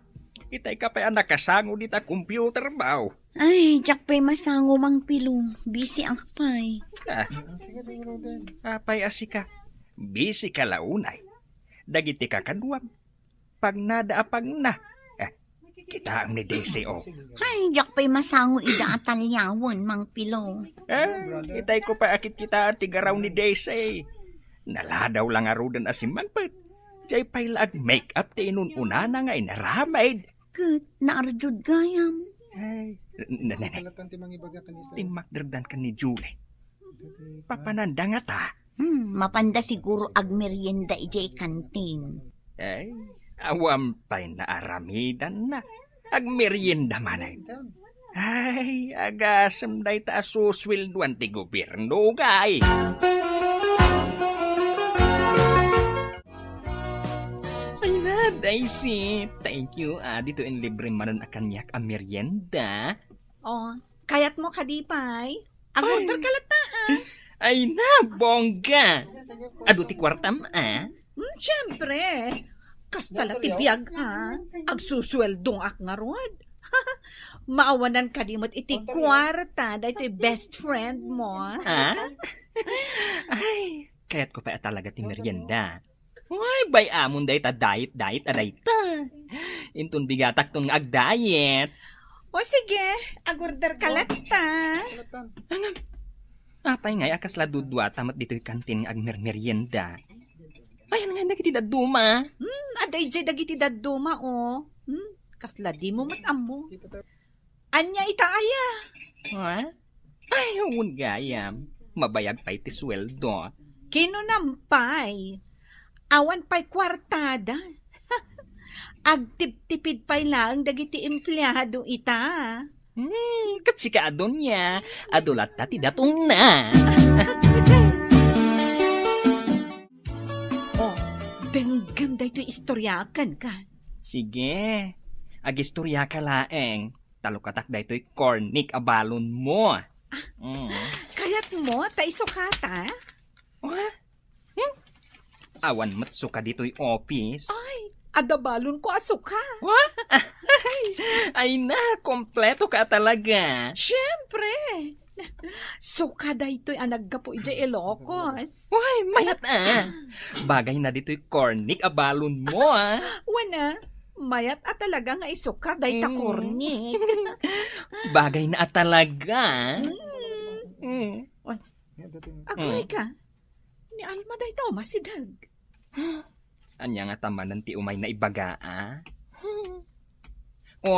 Itay ka pay a nakasango dita computer mo. Ay, diak pay masango, Mang Pilo. Busy ak pay. Ah. Apay a sika? Busy ka la unay. Dagiti kakaduam, pagnada a pagna. Ah, kitaem ni Daisy, o. Ay, diak pay masango ida a taliawen, Mang Pilo. Ah, itay ko pay a kitkitaan ti garaw ni Daisy. Naladaw la ngaruden a simmangpet. Diay pay la ag-makeup ti inun-unana nga inaramid. Ket naarjud gayam. Ay, ne, ne, ne. Kalatan ti mangibaga ken ni Sir. Timmakderdan ken ni Julie. Papananda ngata. Hmm, mapanda siguro agmerienda idiay kantin. Ay, awan pay naaramidanna. Agmerienda manen. Ay, agasem dayta a susueldoan ti gobierno, gay. Ay na, Daisy, thank you, ah, ditoy inlibre manen a kaniak a merienda. Oh, kayatmo kadi pay? Ag-order ka latta, ah. Ay na, bongga! Adu ti kuartam, ah? Hmm, siyempre. Kasta la ti biag, ah. Agsusueldongak ngarud. Maawanan kadi met iti kuarta daytoy best friend mo. Ah? Ay, kayatko pay a talaga ti merienda. Ay, bay-amon dayta diet-diet a dayta. Inton bigatakton nga ag-diet. O sige, ag-order ka latta. Ngem, apay ngay a kasla duduata met ditoy kantin nga agmermerienda? Ayan ngay dagiti dadduma. Hmm, adda idiay dagiti dadduma, oh. Hmm, kasla dimo met ammo. Ania ita aya? Ha? Ay, wen gayam. Mabayag pay ti sueldo. Kinunam pay. Awan pay kuartada. Agtiptipid pay laeng dagiti empleado ita. Hmm, ket sika, Adonia, adu latta ti datongna. Oh, denggem daytoy istorya kenka. Sige, agistorya ka laeng. Talukatak daytoy cornic a balon mo. Mm. Kayat mo ta isukata? Wa? Hmm? Awan met suka ditoy office. Ay, adda balon ko a suka. Wa? Ay na, kompleto ka talaga. Siyempre. Suka daytoy a naggapu idiay Ilocos. Way, mayat a. Bagay na ditoy cornic a balon mo, ah. Wen a, mayat a talaga nga isuka dayta Mm. cornic. Bagay na a talaga. Mm. Mm. Oy, aguray Mm. ka. Ni Alma dayta umasideg. Ania ngata manen ti umayna ibaga, a? O,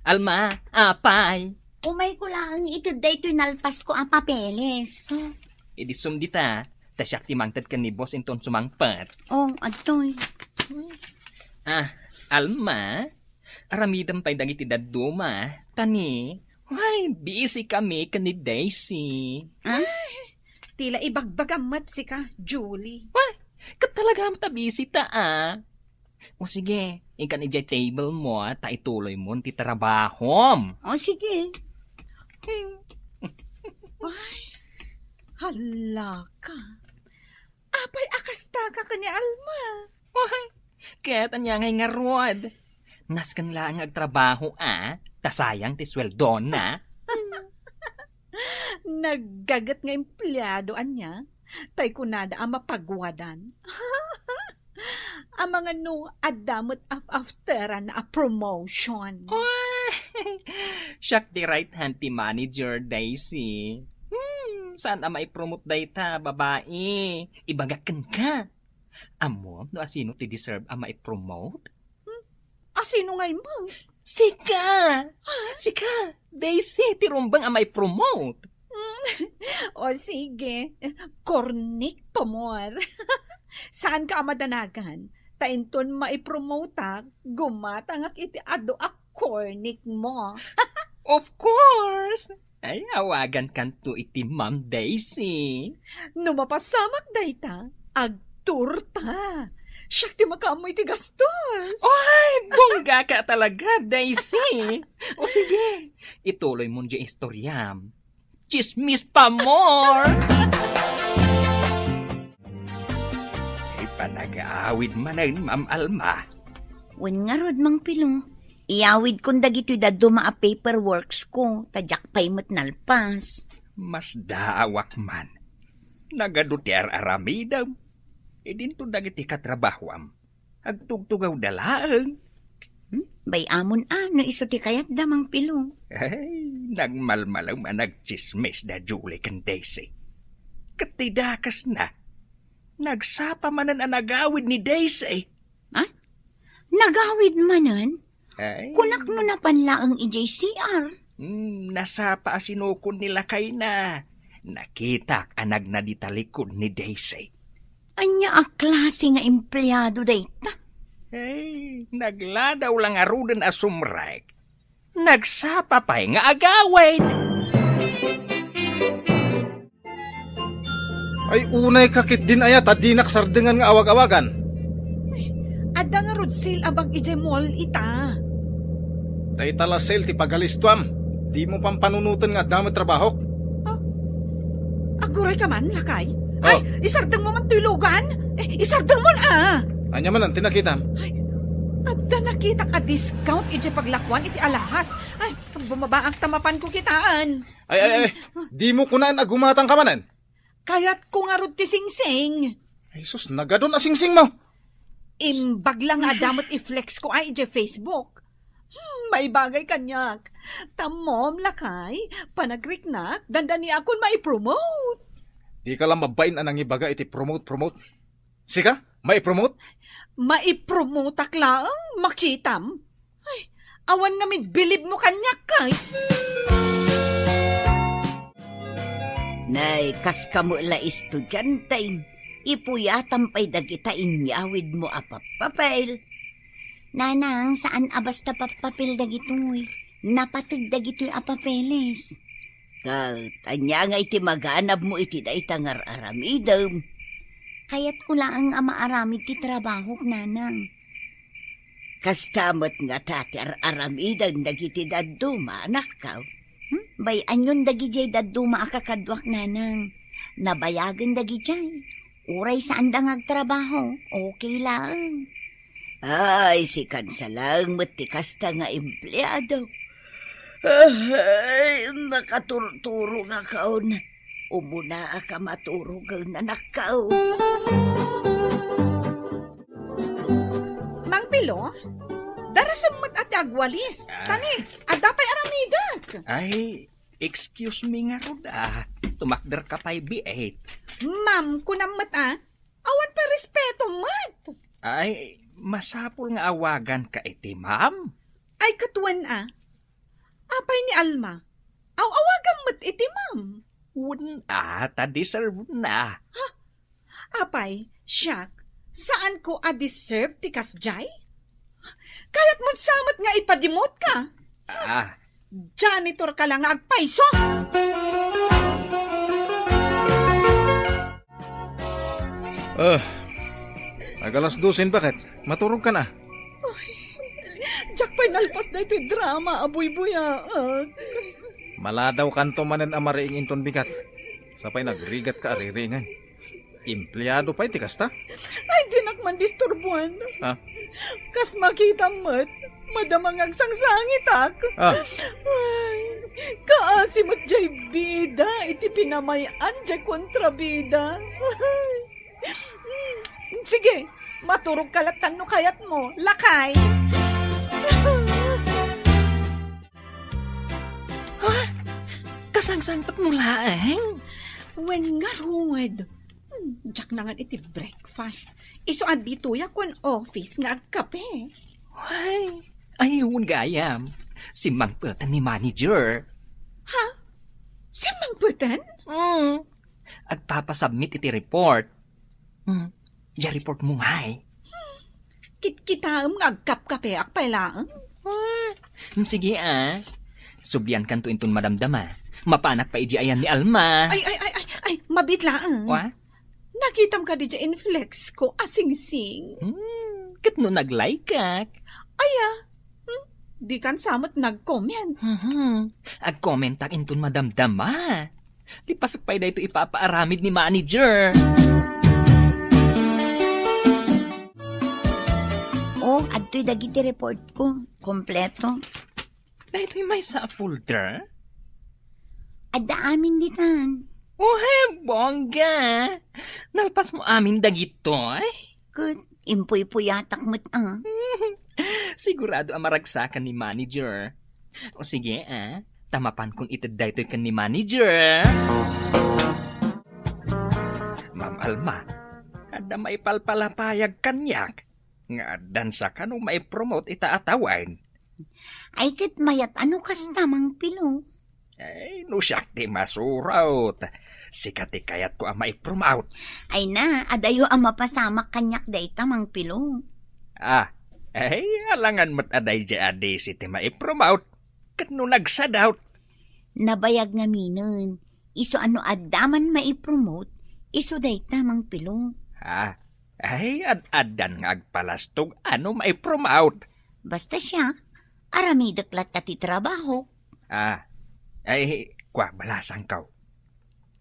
Alma, apay? Umayko laeng ited daytoy nalpasko a papeles. Idi sum dita, ta siak ti mangted ken ni boss inton sumangpet. O, adtoy. Ah, Alma, aramidem pay dagiti dadduma, ta ni, way, busy kami ken ni Daisy. Ah? Ti la ibagbagam met sika, Julie. Way, ket talaga met a busy ta, a. O sige, inkan idiay table mo, a, ta ituloy mon ti trabahom. O sige. Hmm. Ay, hala ka. Apay a kasta ka ken ni Alma? Way, ket ania ngay ngarud? Nasken laeng nga agtrabaho, a, ta sayang ti sueldona. Naggaget nga empleado ania, tay kunada a mapagwadan. Amangan no adda met af-afteran a promotion. Ay! Siak ti right hand ti manager, Daisy. Hmm, saan a maipromote dayta, babai? Ibagak kenka. Ammom no asino ti deserve a maipromote? Hmm? Asino ngay man? Sika! Sika! Daisy, ti rumbeng a maipromote. Hmm. O sige, cornic pamor. Saanka a madanagan, ta inton maipromoteak, gumatangak iti adu a cornic mo. Of course! Ay, awagankanto iti Ma'am Daisy. No mapasamak dayta, agturta. Siak ti makaammo iti gastos. Ay, bongga ka talaga, Daisy. O sige, ituloy mo diay istoryam. Chismis pa more! Ay, panag-aawid manen, Ma'am Alma. Wen ngarud, Mang Pilo. Iyawidkon dagitoy dadduma a paperworks ko, ta diak pay met nalpas. Masdaawak man. Nagadu ti ar-aramidem. Idinto dagiti katrabahoam. Agtugtugawda laeng. Hmm? Bay-amon a no isu ti kayatda, Mang Pilo. Ay, nagmalmalem a nagtsismis da Julie ken Daisy. Ket ti dakesna, nagsapa manen a nagawid ni Daisy. Ha? Nagawid manen? Ay. Kunak no napan laeng idiay C R. Hmm, nasapa a sinukon ni lakayna. Nakitak a nagnadi ta likod ni Daisy. Ania a klase nga empleado dayta? Ay, nagladaw la ngaruden a sumrek. Nagsapa pay nga agawid. Ay, unay ka ketdin aya ta dinak sardengan nga awag-awagan. Ay, Adda ngarud sale a bag idiay mall ita. Dayta la sale ti pagalistuam. Dimo pampanunoten nga adda met trabahok. Ah, aguray ka man, lakay? Ay, Oh. Isardengmo man toy lugan? Eh, isardengmo na! Ania manen ti nakitam? Ay, adda nakitak a discount idiay paglakuan iti alahas. Ay, bumabaak ta mapanko kitaen. Ay, ay, ay. Dimo kunaen a gumatang ka manen? Kayatko ngarud ti singsing. Ay, sus, nagadun a singsing mo. Imbag la nga adda met i-flex ko ay idiay Facebook. Hmm, maibagay kaniak. Tammom, lakay, panagriknak, dandaniakon maipromote. Di ka lang mabain a nangibaga iti promote, promote. Sika, maipromote? Maipromoteak laeng, makitam. Ay, awan ngamin bilibmo kaniak, kay? Nay, kas kamo la estudiante, ipuyatam pay dagita inyawidmo a pappapel. Nanang, saan a basta pappapel dagitoy. Napateg dagitoy a papeles. Ket ania nga iti maganabmo iti dayta nga ar-aramidem? Kayatko laeng a maaramid ti trabahok, Nanang. Kasta met ngata ti ar-aramiden dagiti dadduma, anakko. Hmm? Bay-anyon dagidiay dadduma a kakaduak, Nanang. Nabayagen dagidiay. Uray saanda nga agtrabaho, okay laeng. Ay, sikan sa laeng met ti kasta nga empleado. Ay, nakaturturongakon. Umunaak a maturog, anakko. Mang Pilo, darasem met a ti agwalis. Ah. Tani, adda pay aramidek. Ay, excuse me ngarud, ah. Tumakder ka pay biit. Ma'am, kunam met, ah. Awan pay respeto met. Ay, masapul nga awagan ka iti ma'am. Ay, ket wen, ah. Apay ni Alma? Aw-awagam met iti ma'am. Wen, ah, ta deserve na. Ha? Apay, siak, saanko a deserve ti kasdiay? Kayat met sa met nga ipadimot ka? Ah. Janitor ka lang nga agpayso! Ah, agalas dosen baket. Maturog ka na. Ay, diak pay nalpas daytoy drama a buybuyaak. Maladaw kanto manen a mariing inton bigat. Sapay nagrigat ka a riringan. Empleado pay ti kasta? Ay, dinak man disturbuan. Ah. Kas makitam met, madama nga agsangsangitak. Ah. Ay, kaasi met jay bida iti pinamay-an jay kontrabida. Ay. Sige, maturog ka lattan no kayatmo, lakay. Ha? Kasangsangpetmo laeng? Wen ngarud. Hmm, diak nangan iti breakfast. Isu a ditoyak wen office nga agkape. Ay, aywan gayam. Simmangpeten ni manager. Ha? Simmangpeten? Hmm. Agpapasubmit iti report. Hmm. Diay reportmo ngay. Kitkitaem nga agkapkapeak pay laeng. Hmm, sige, ah. Subliankanto inton madamdama. Mapanak pay idiay ayan ni Alma. Ay, ay, ay, ay, ay, mabiit laeng. Wa? Nakitam kadi diay inflex ko a singsing. Hmm, ket no nag-like-ak. Ay, ah. Hmm, dikan sa met nag-comment. Mhm. Ag-commentak inton madamdama. Lipasek pay daytoy ipapaaramid ni manager. Oh, adtoy dagiti report ko. Kompleto. Daytoy maysa a folder? Adda amin ditan. Oh, he, bongga! Nalpasmo amin dagitoy? Ket impuypuyatak met, ah. Sigurado a maragsakan ni manager. O sige, ah, ta mapankon ited daytoy ken ni manager. Ma'am Alma, adda maipalpalapayag kaniak nga addan sa kano maipromote ita a tawen. Ay, ket mayat a no kasta, Mang Pilo. Ay, no siak ti masurot. Sika ti kayatko a maipromote. Ay na, adayo a mapasamak kaniak dayta, Mang Pilo. Ah, ay, alangan met a daydiay a disi ti maipromote. Ket no nagsadaot? Nabayag ngaminen, isu a no adda man maipromote, isu dayta, Mang Pilo. Ah, Ay, ad-addan nga agpalastog a no maipromote. Basta siak, aramidek latta ti trabaho. Ah, ay, kua, balasangko.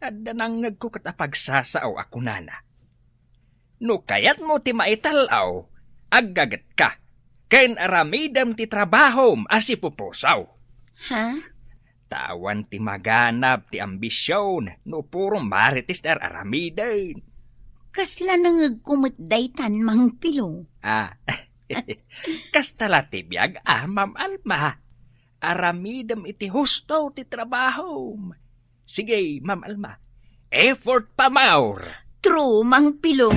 Adda nangngegko ket a pagsasao a kunana, "No kayatmo ti maital-aw, aggagetka, ken aramidem ti trabahom a sipupuso." Ha? Ta awan ti maganab ti ambision no puro marites ti ar-aramiden. Kasla nangngegko met daytan, Mang Pilo. Ah, kasta la ti biag a, Ma'am Alma. Aramidem iti husto ti trabahom. Sige, Ma'am Alma. Effort pa more. True, Mang Pilo.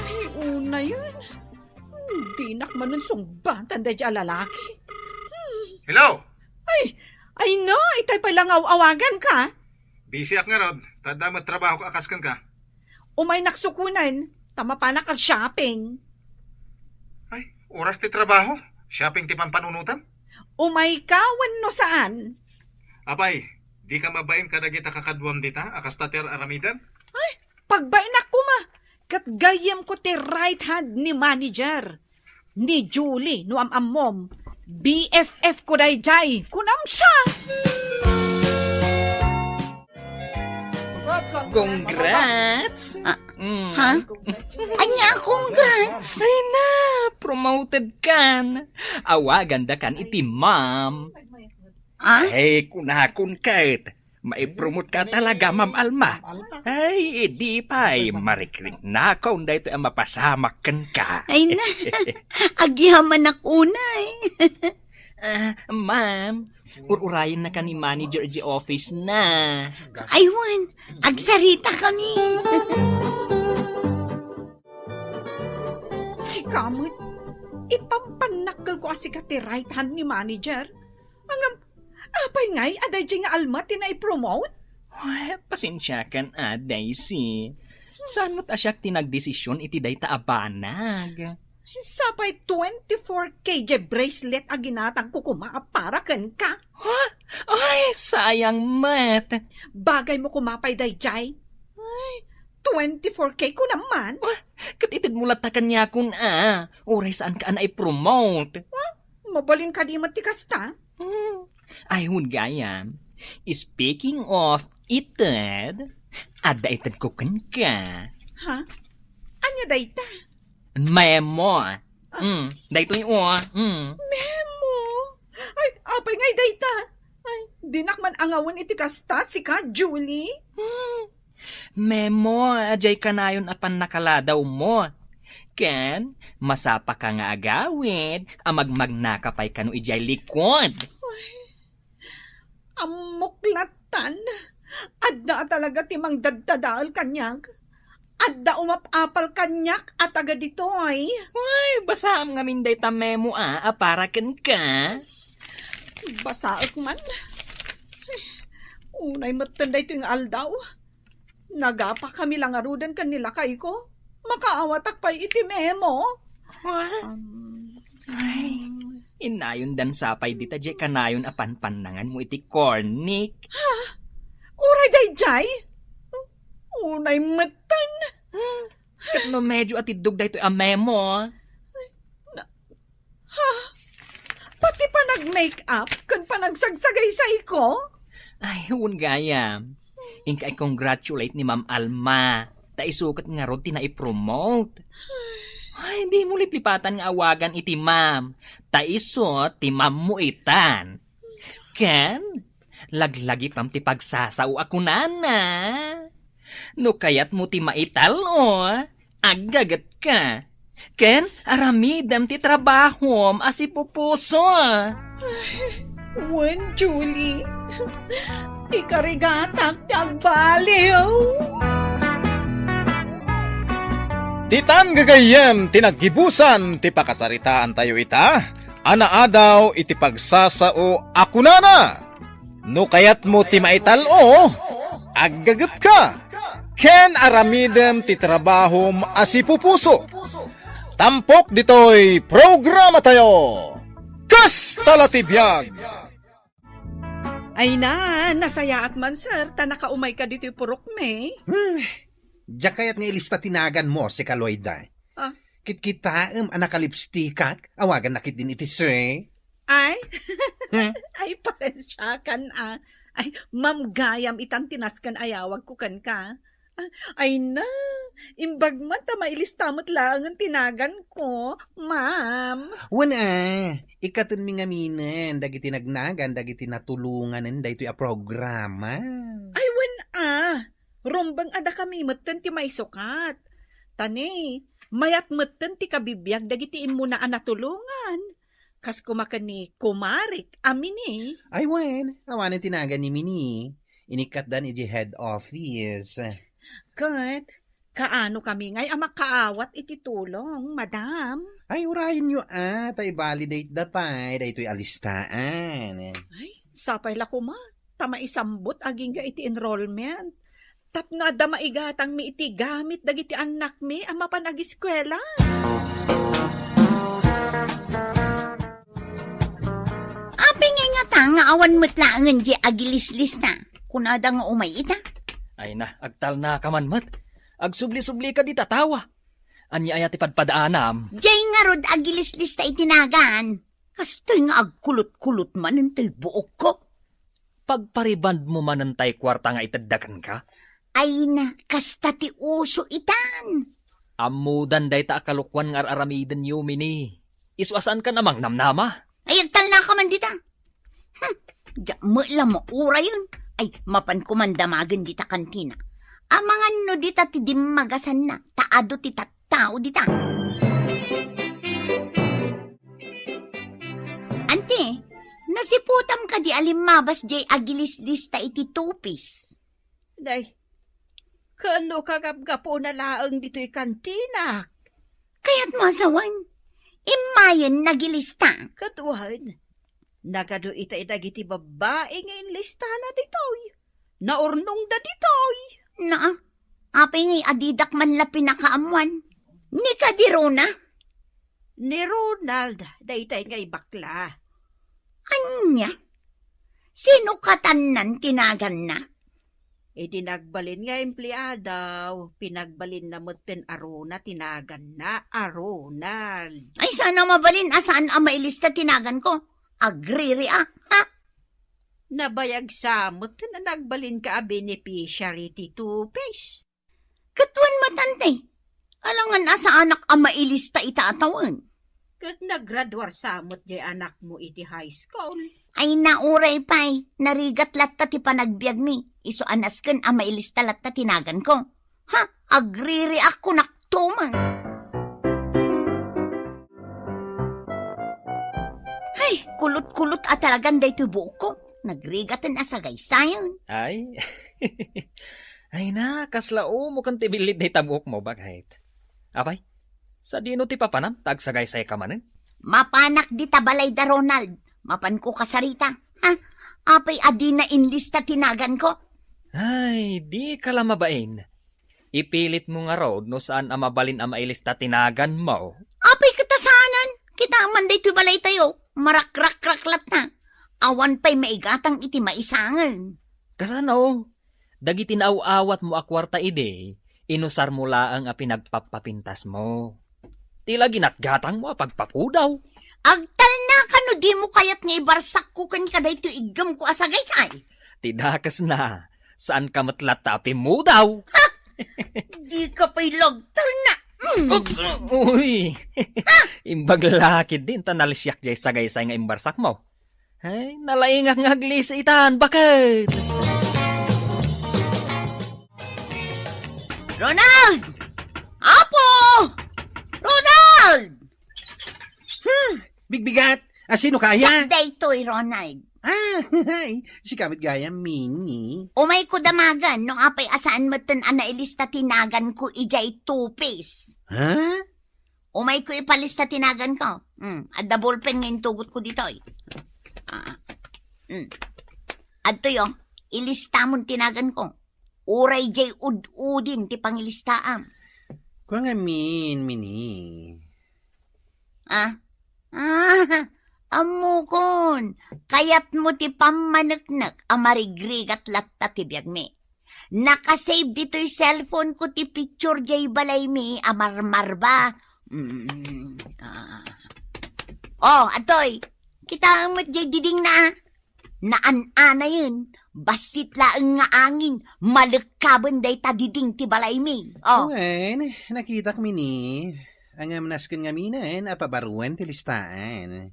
Ay, unayen. Hmm, dinak manen sungbatan daydiay a lalaki. Hmm. Hello? Ay, ay no, itay pay la nga aw-awaganka. Busyak ngarud, ta adda met trabahok a kas kenka. Umaynak sukunen, ta mapanak ag-shopping. Ay, oras ti trabaho? Shopping ti pampanunotam? Umayka wenno saan? Apay, dika mabain kadagita kakaduam dita a kasta ti ar-aramidem? Ay, pagbainnak koma, ket gayyemko ti right hand ni manager. Ni Julie, no am-ammom, B F F ko daydiay, kunam siya! Congrats! Ah, Mm. Ha? Ania, congrats! Ay na, promoted kan. Awagan da kan iti ma'am. Ah? Ay, kunakon ket. Maipromote ka talaga, Ma'am Alma. Ay, idi pay, marikrik nakon daytoy a mapasamak kenka. Ay na, agyamanak unay. Ah, ma'am, ur-urayen na ka ni manager di office na. Ay, wen, agsarita kami. Sika met, ipampannakkelko a sika ti right hand ni manager. Ngem, apay ngay a daydiay nga Alma ti naipromote? Ay, pasensiakan a, Daisy. Saan met a siak ti nagdesisyon iti dayta a banag? Sapay twenty-four K diay bracelet a ginatangko koma a para kenka. Ha? Ay, sayang met. Bagaymo koma pay daydiay. Ay, twenty-four K kunam man. Ah, ket itedmo latta kaniakon a. Uray saanka a naipromote. Ah, mabalin kadi met ti kasta? Hmm. Ay, wen gayam. Speaking of ited, adda itedko kenka. Ha? Ania dayta? Memo. Ah. Mm, daytoy, o. Mm. Memo? Ay, apay ngay dayta? Ay, dinak man angawen iti kasta, sika, Julie? Hmm. Memo, a diay kanayon a pannakaladawmo. Ken, masapaka nga agawid a magmagnaka pay kano idiay likod. Ay, ammok lattan. Adda a talaga ti mangdaddadael kaniak. Adda umap-apal kaniak a taga ditoy. Ay, basaam ngamin dayta memo a, a para kenka. Basaek man. Ay, unay metten daytoy nga aldaw. Nagapakami la ngaruden ken ni lakayko. Makaawatak pay iti memo. Ha? Um, Ay, innayon dan sapay dita diay kanayon a panpannanganmo iti cornic. Ha? Uray daydiay? Unay metten. Hmm. Ket no medyo atiddog daytoy a memo. Na, Ha? Pati panag-make-up ken panagsagsagaysayko? Ay, wen gayam. Inka i-congratulate ni Ma'am Alma. Ta isu ket ngarud ti naipromote. Ay, dimo liplipatan nga awagan iti ma'am. Ta isu ti ma'am mo itan. Ken, laglagipam ti pagsasao a kunana. No kayatmo ti maital-o, aggagetka. Ken aramidem ti trabahom a sipupuso. Ay, wen, Julie. Ikarigatak ti agbaliw. Ditan gagayyem ti naggibusan ti pakasaritaantayo ita a naadaw iti pagsasao a kunana. No kayatmo ti maital-o, aggagetka, ken aramidem ti trabahom a sipupuso. Tampok ditoy programatayo. Kasta la ti biag! Ay na, nasayaat man, sir, ta nakaumayka ditoy purokmi. Hmm, diak kayat nga ilista ti naganmo, Sika Loida. Ah. Kitkitaem a nakalipstikak, awagannak ketdin iti sir. Ay? Hmm? Ay, pasensiakan, ah. Ay, Ma'am Gayam itan ti nasken a yawagko kenka. Ah, ay na, imbag man ta mailista met laengen ti naganko, ma'am. Wen, ah, ikkatenmi ngaminen dagiti nagnagan dagiti natulonganen daytoy a programa. Ay, wen, ah, rumbeng a dakami metten ti maisukat. Ta ne, mayat metten ti kabibiag dagiti immuna a natulongan. Kas koma ken ni kumarik a Mini. Ay wen, awanen ti nagan ni Mini. Inikkatdan idiay head office. Ket, kaano kami ngay a makaawat iti tulong, madam? Ay, urayenyo a, ta i-validate da pay daytoy a listaan. Ay, sapay la koma, ta maisambot agingga iti enrollment. Tapno adda maigatangmi iti gamit dagiti annakmi a mapan agiskuela. Apay ngay ngata nga awan met laengen diay agilislista? Kunada nga umay ita? Ay na, agtalnaka man met. Agsubli-sublika dita tawa. Ania aya ti padpadaanam? Diay ngarud agilislista iti nagan. Kastoy nga agkulot-kulot manen toy buokko. Pagparibandmo manen tay kuarta nga itedda kenka? Ay na, kasta ti uso itan. Ammodan dayta a kalokuan nga ar-aramidenyo, Mini. Isu a saankan a mangnamnama. Ay, agtalnaka man dita. Hmm, diak met la maurayen. Ay, mapanko man damagen dita kantina. Amangan no dita ti dimmagasanna, ta adu ti tattao dita. Anti, nasiputam kadi a limmabas diay agilislista iti tupis? Day, ken no kagapgapuna laeng ditoy kantinak? Kayatmo a sawen, immayen nagilista. Ket wen, nagadu itay dagiti babbai nga inlistana ditoy. Naurnongda ditoy. Na, apay ngay a didak man la pinakaammuan? Ni kadi Rona? Ni Ronald, daytay ngay bakla. Ania? Sino katannan ti naganna? Idi nagbalin nga empleado, pinagbalinna metten a Rona ti naganna, a Ronald. Ay, saan a mabalin a saan a mailista ti naganko? Agririak, ha? Nabayag sa met a nagbalinka a beneficiary ti tupis. Ket wen met anti, alangan a saanak a mailista ita a tawen. Ket nagraduar sa met diay anakmo iti high school. Ay, nauray pay, narigat latta ti panagbiagmi, isu a nasken a mailista latta ti naganko. Ha, agririak kunakto man. Ay, kulot-kulot a talagan daytoy buokko. Nagrigaten a sagaysayan. Ay. Ay na, kasla umo ken ti billit dayta buokmo, baket. Apay, sadino ti papanam, ta agsagaysayka manen? Mapanak dita balay da Ronald. Mapanko kasarita. Ha? Apay a dina inlista ti naganko? Ay, dika la mabain. Ipilitmo ngarud no saan a mabalin a mailista ti naganmo. Apay ket a saanen? Kita man daytoy balaytayo, marakrakrak latta. Awan pay maigatang iti maisangen. Kasano? Dagiti naaw-awatmo a kuarta idi, inusarmo laeng a pinagpappapintasmo. Ti la ginatgatangmo a pagpapudaw. Agtalnaka no dimo kayat nga ibarsakko kenka daytoy iggemko a sagaysay. Ti dakesna, saanka met latta a pimmudaw. Ha? Dika pay la agtalna. Mm. Oops! Uy! Imbag la ketdin ta nalisiak diay sagaysay nga imbarsakmo. Ay, nalaingak nga aglisi itan, baket! Ronald! Apo! Ronald! Hmm, bigbigat! Asino kaya? Siak daytoy, Ronald. Ah, ay, sika met gayam, Mini. Umayko damagen no apay a saan metten a nailista ti naganko idiay tupis. Ha? Umayko ipalista ti naganko. Hmm, adda ballpen nga intugotko ditoy. Ah. Hmm. Adtoy, oh, ilistamon ti naganko. Uray diay ud-udin ti pangilistaam. Kua ngamin, Mini. Ah? Ah, Ammokon, kayatmo ti pammaneknek a marigrigat latta ti biagmi. Nakasave ditoy cellphone ko ti picture jay balaymi a marmarba. Mm, ah. Oh, adtoy. Kitaem met jay didingna. Naan-anayen, bassit laeng nga angin, malekkaben dayta diding ti balaymi. Oh. Wen, nakitak mini. Ngem nasken ngaminen a pabaruen ti listaan.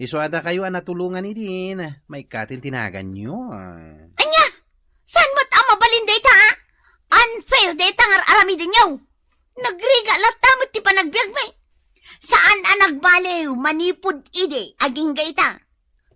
Isu a dakayo a natulongan idin, maikkaten ti naganyo. Ania? Saan met a mabalin dayta, a? Unfair dayta nga ar-aramidenyo. Nagrigat latta met ti panagbiagmi. Saan a nagbaliw manipud idi agingga ita.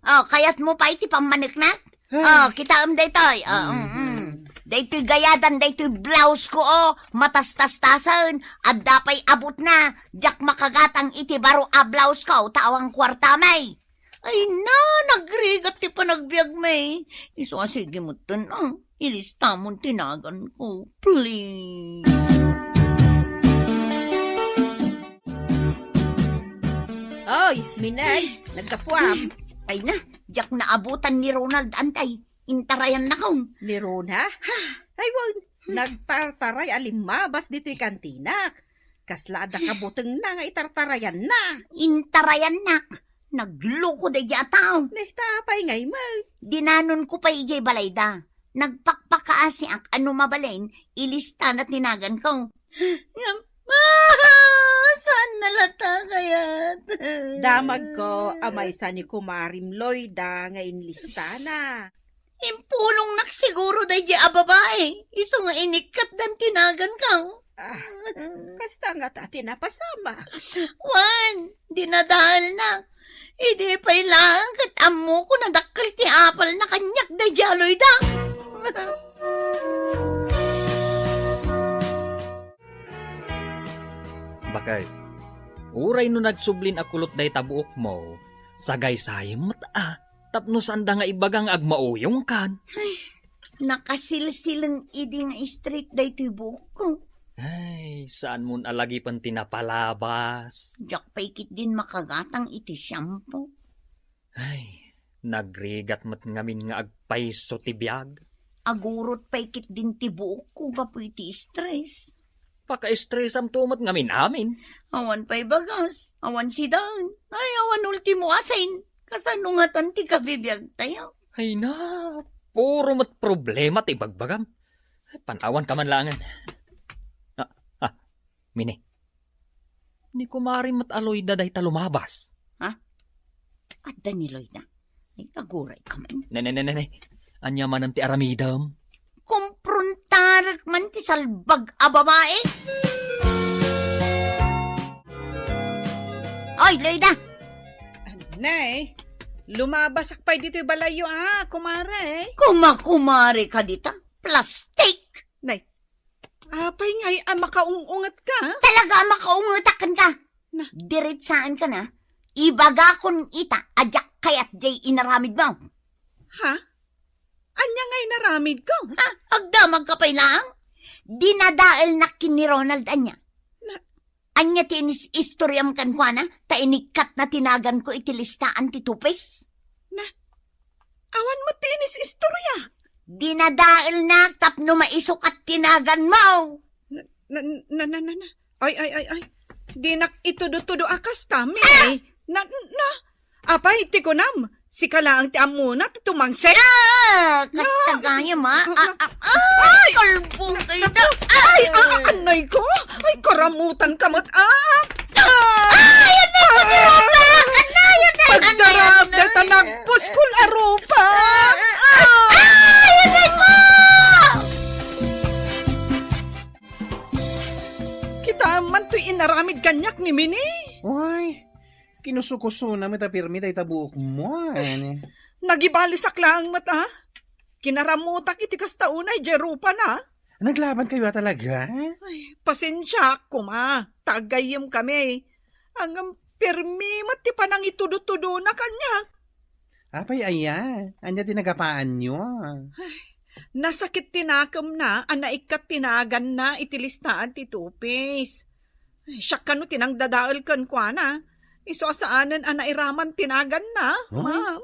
Oh, kayatmo pay ti pammaneknek? Ay. Oh, kitaem daytoy. Oh, mm, mm. Mhm. Daytoy gayadan, daytoy blouse ko, oh, matastastasen. Adda pay abutna. Diak makagatang iti baro a blouse ko, ta awan kuarta may. Ay na, nagrigat ti panagbiagmi. Isu a sige metten, ah. Ilistamon ti naganko, please. Oy, Minay, naggapuam. Ay na, diak naabutan ni Ronald, antay. Intarayannakon. Ni Rona? Ay, wen, nagtartaray a limmabas ditoy kantinak. Kasla adda kabutengna nga itartarayanna. Intarayannak. Nagloko daydi a tao. Ne, ta apay ngay met? Dinanonko pay idiay balayda. Nagpakpakaasiak a no mabalin, ilistana ti naganko. Ngem, ah, saan na latta kayat? Damagko a maysa ni kumarim Loida nga inlistana. Impulongnak siguro daydi a babai, isu nga inikkatdan ti naganko. Ah, kasta ngata ti napasamak. Wen, dinadaelna. Idi pay laeng ket ammokon a dakkel ti apalna kaniak daydi a Loida. Bakay, uray no nagsublin a kulot dayta buokmo, sagaysayem met a. Tapno saanda nga ibaga nga agmauyongkan. Ay, nakasilsilen idi nga straight daytoy buokko. Ay, saanmon a lagipen ti napalabas? Diak pay ketdin makagatang iti shampoo. Ay, nagrigat met ngamin nga agpayso ti biag. Agurot pay ketdin ti buokko gapu iti stress. Pakaestresamto met ngamin amin. Awan pay bagas, awan sidaen, ay, awan ultimo asin. Kasano ngatan ti kabibiagtayo? Ay na, puro met problema ti ibagbagam. Ay, panawanka man laengen. Ah, ah, Mini. Ni kumari met a Loida dayta lumabas. Ha? Adda ni Loida? Ay, agurayka man. Ne, ne, ne, ne, ne. Ania manen ti aramidem? Komprontarek man ti salbag a babae. Oy, Loida! Nay, lumabasak pay ditoy balayyo, ah, kumare. Kumakumare ka dita? Plastik! Nay, apay ngay a makaung-unget ka? Talaga a makaungetak kenka. Na. Diretsaen ka na. Ibagakon ita a diak kayat jay inaramid mo. Ha? Ania nga inaramid ko? Ha? Agdamag ka pay laeng? Dinadaelnak ken ni Ronald, ania? Na. Ania ti inis-istoriam kenkuana? Ta inikkatna ti naganko iti listaan ti tupis. Na. Awan met ti inis-istoriak. Dinadaelnak tapno maisukat ti naganmo. Na, na, na, na, na, na. Ay, ay, ay, ay. Dinak itudo-tudo a kasta, Mini. Ah! Na, na. Apay, ti kunam, sika laeng ti ammona ti tumangse? Ah! Kasta gayam, ah. Ah, ah, ah, ay! Kalbong kayo daw. Ay, ah, ah, anay ko. Ay, karamutan ka met, ah. Ah! Ay, anay ko, ti rupak! Anay, anay, anay, anay. Pagdarap, deta nagpuskol a rupak. Ah, ah, ah. Ay, anay ko! Kita man to'y inaramid kaniak ni Mini. Uy, kinusukusona met a pirmi dayta buokmo, ania? Nagibalisak laeng met, ah. Kinaramutak iti kasta unay, jay rupana. Naglaban kayo, ah, talaga? Ay, pasensiaak koma. Ta aggayyem kami. Ngem pirmi met ti panangitudo-tudona kaniak. Apay aya? Ania ti nagapaanyo? Ay, nasakit ti nakemna a naikkat ti naganna iti listaan ti tupis. Ay, siak kano ti nangdadael kenkuana. Isu a saanen a nairaman ti naganna, Huh? ma'am.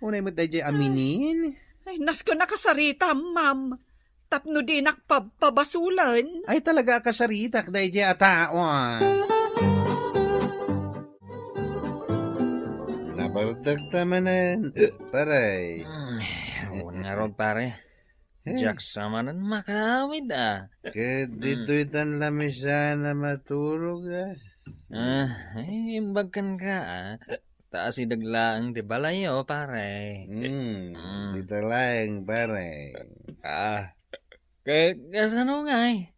Unay met daydiay aminen? Ay, nasken a kasaritam, ma'am. Tapno dinak pabpabasulen. Ay, talaga a kasaritak daydiay a tao, ah. Nabardak ta manen, pare. Hmm, wen ngarud, pare. Eh. Diak sa manen makaawid, ah. Ket Hmm. ditoy tan lamisan a maturog, ah. Ah, eh, imbag kenka, ah. Ta asideg laeng ti balayyo, pare. Hmm, Hmm. dita laeng, pare. Ah, ka-, kasano ngay?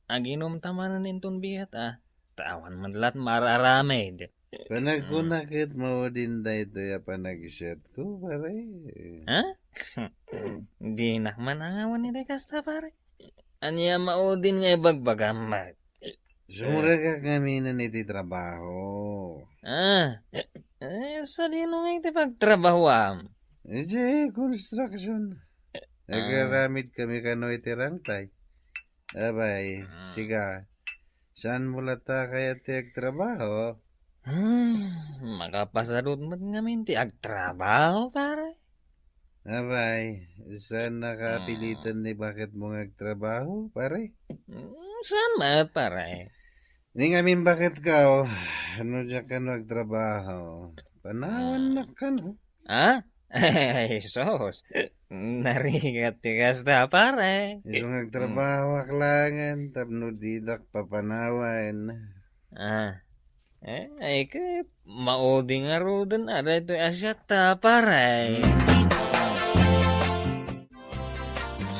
Aginom ta manen inton bigat, ah. Ta awan met la't maararamid. Panagkuna Hmm. ket maudin daytoy a panagsiatko, pare. Ha? Dinak man angawan iti kasta, pare. Ania maudin nga ibagbagam met? Sumrekak ngamin iti trabaho. Ah, eh, sadino nga iti pagtrabahoam? Iti construction. Ah. Nagaramid kami kano iti rangtay. Abay, Ah. sika, saan mo latta kayat ti agtrabaho? Hmm, makapasadut met ngamin ti agtrabaho, pare. Abay, saan nakapilitan Ah. ni baketmo nga agtrabaho, pare? Hmm, saan met, pare? Ni ngamin baketko, no diak kano agtrabaho, panawannak kano. Ah? Ay, sus. Narigat ti kasta, pare. Isu nga agtrabahoak laengen tapno didak papanawan. Ah. Eh, ay ket, maudi ngaruden a daytoy a siatta, pare.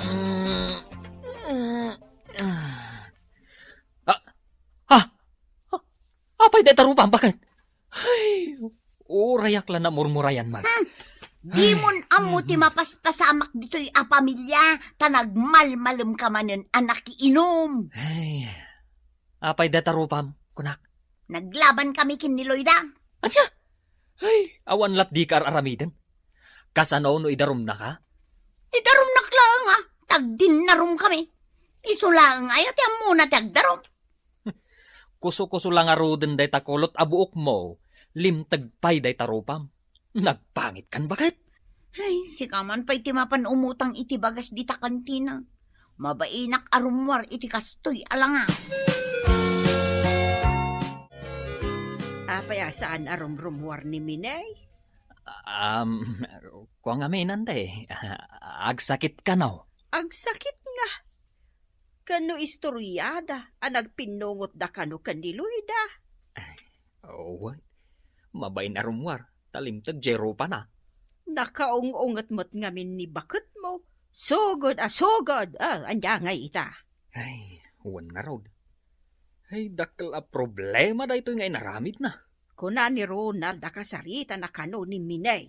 Mm. Ah, ah, ah, apay dayta rupam, baket? Ay, urayak la namurmurayan man. Hmm. Dimon Ay, ammo ti mm. mapaspasamak ditoy a pamilia, ta nagmalmalemka manen a nakiinom. Ay, apay dayta rupam, kunak? Naglaban kami ken ni Loida. Ania? Ay, awan lat dika ar-aramiden. Kasano no idarumnaka? Idarumnak laeng, a, tagdinnarum kami. Isu laeng aya ti ammona ti agdarum. Kuso-kuso la ngaruden dayta kulot a buokmo, limteg pay dayta rupam. Nagpangitkan, baket? Ay, sika man pay ti mapan umutang iti bagas dita kantina. Mabainak a rummuar iti kastoy a langa. Apay a saan a rumrummuar ni Miney? Um, kua ngamin, ante. Agsakit kano. Agsakit nga. Kano istoriada a nagpinnungotda kano ken ni Loida? Wen, mabain a rummuar, ta limteg jay rupana. Nakaung-unget met ngamin ni baketmo. Sugod a sugod! Ah, ania ngay ita? Ay, wen ngarud. Ay, dakkel a problema daytoy nga inaramidna. Kuna ni Ronald a kasaritan a kano ni Miney.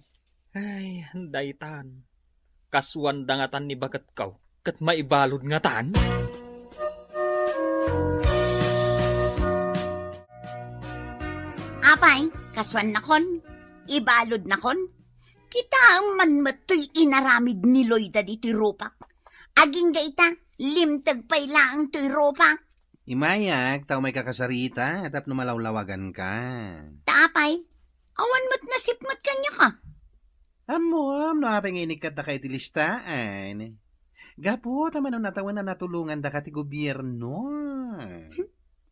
Ay, daytan. Kasuanda ngatan ni baketko, ket maibalud ngatan? Apay, kasuannakon? Ibaludnakon? Kitaem man met toy inaramid ni Loida ditoy rupak. Agingga ita, limteg pay laeng toy rupak. Imayak, ta umayka kasarita, tapno malawlawaganka. Ta apay, awan met nasipnget kaniaka. Ammom no apay nga inikkatdaka iti listaan. Gapu ta mano natawen a natulongandaka ti gobierno. Hmm,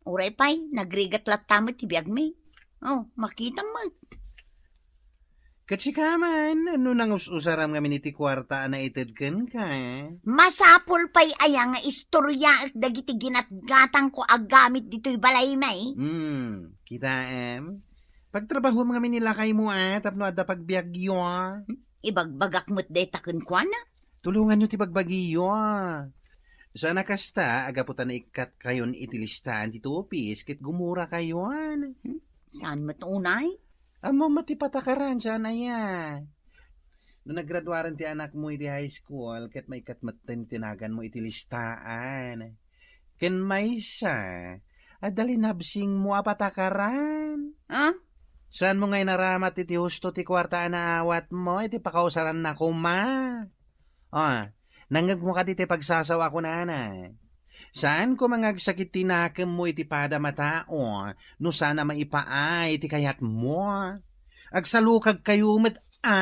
uray pay, nagrigat latta met ti biagmi. Oh, makitam met. Ket sika man, no nangus-usaram ngamin iti kuarta a naited kenka? Masapul pay aya nga istoriaek dagiti ginatgatangko a gamit ditoy balaymi? Hmm, kitaem? Pagtrabahuam ngamin ni lakaymo a tapno adda pagbiagyo. Ibagbagak met dayta kenkuana. Tulonganyo ti bagbagiyo. Saan a kasta, a gapu ta naikkatkayon iti listaan ti tupis ket gumurakayon. Hmm? Saan met unay? Ammom met ti patakaran, saan aya? No nagraduaren ti anakmo iti high school, ket maikkat metten ti naganmo iti listaan. Ken maysa, adda linabsingmo a patakaran. Ah? Saanmo nga inaramat iti husto ti kuarta a naawatmo iti pakausaranna koma? Ah, nangngegmo kadi ti pagsasaw a kunana, Saan koma nga agsakit ti nakemmo iti padam a tao no saan a maipaay ti kayatmo? Agsalukagkayo met a.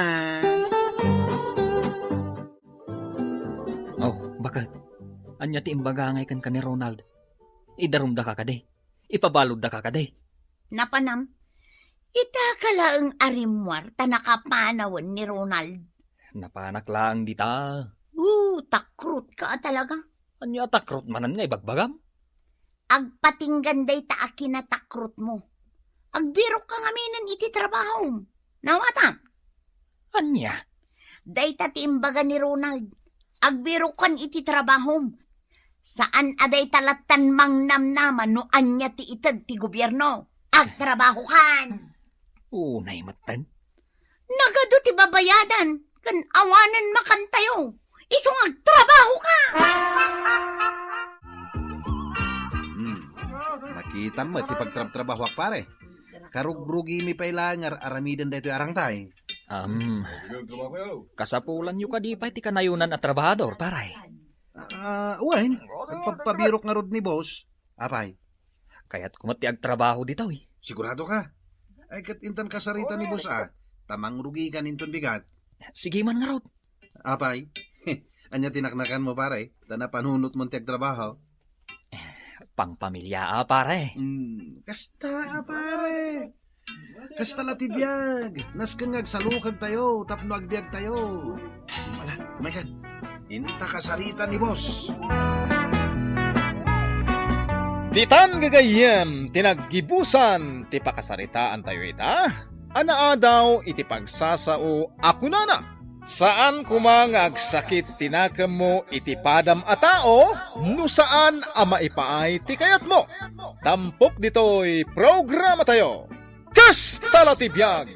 Oh, baket. Ania ti imbaga ngay kenka ni Ronald? Idarumdaka kadi? Ipabaloddaka kadi? Napanam, itaka laeng a rimmuar ta nakapanawen ni Ronald. Napanak laeng dita. Uh, takrutka a talaga. Ania a takrut manen nga ibagbagam? Agpatinggan dayta a kinatakrutmo. Agbirokka ngaminen iti trabahom. Nawatam? Ania? Dayta ti imbaga ni Ronald. Agbirokkan iti trabahom. Saan a dayta lattan mangnamnama no ania ti ited ti gobierno. Agtrabahokan. Unay metten. Nagadu ti babayadan ken awanen makantayo. Isu nga agtrabahoka. Hmm. Makitam met ti pagtrabtrabahoak, pare. Karugrugimi pay laeng nga ar-aramiden daytoy arangtay. Am, kasapulanyo kadi pay ti kanayonan a trabahador, pare? Ah, wen, agpabpabirok ngarud ni boss. Apay? Kayatko met ti agtrabaho ditoy. Sigurado ka? Ay, ket intan kasarita ni boss a, ta mangrugikan inton bigat. Sige man ngarud. Apay? Ania ti naknakanmo, pare? Ta napanunotmon ti agtrabaho. Pangpamilya a, pare. Hmm, kasta a, pare. Kasta la ti biag. Nasken nga agsalukagtayo tapno agbiagtayo. Ala, umaykan. Inta kasarita ni boss. Ditan gagayyem ti naggibusan ti pakasaritaantayo ita a naadaw iti pagsasao a kunana, saan koma nga agsakit ti nakemmo iti padam a tao no saan a maipaay ti kayatmo. Tampok ditoy programatayo. Kasta la ti biag!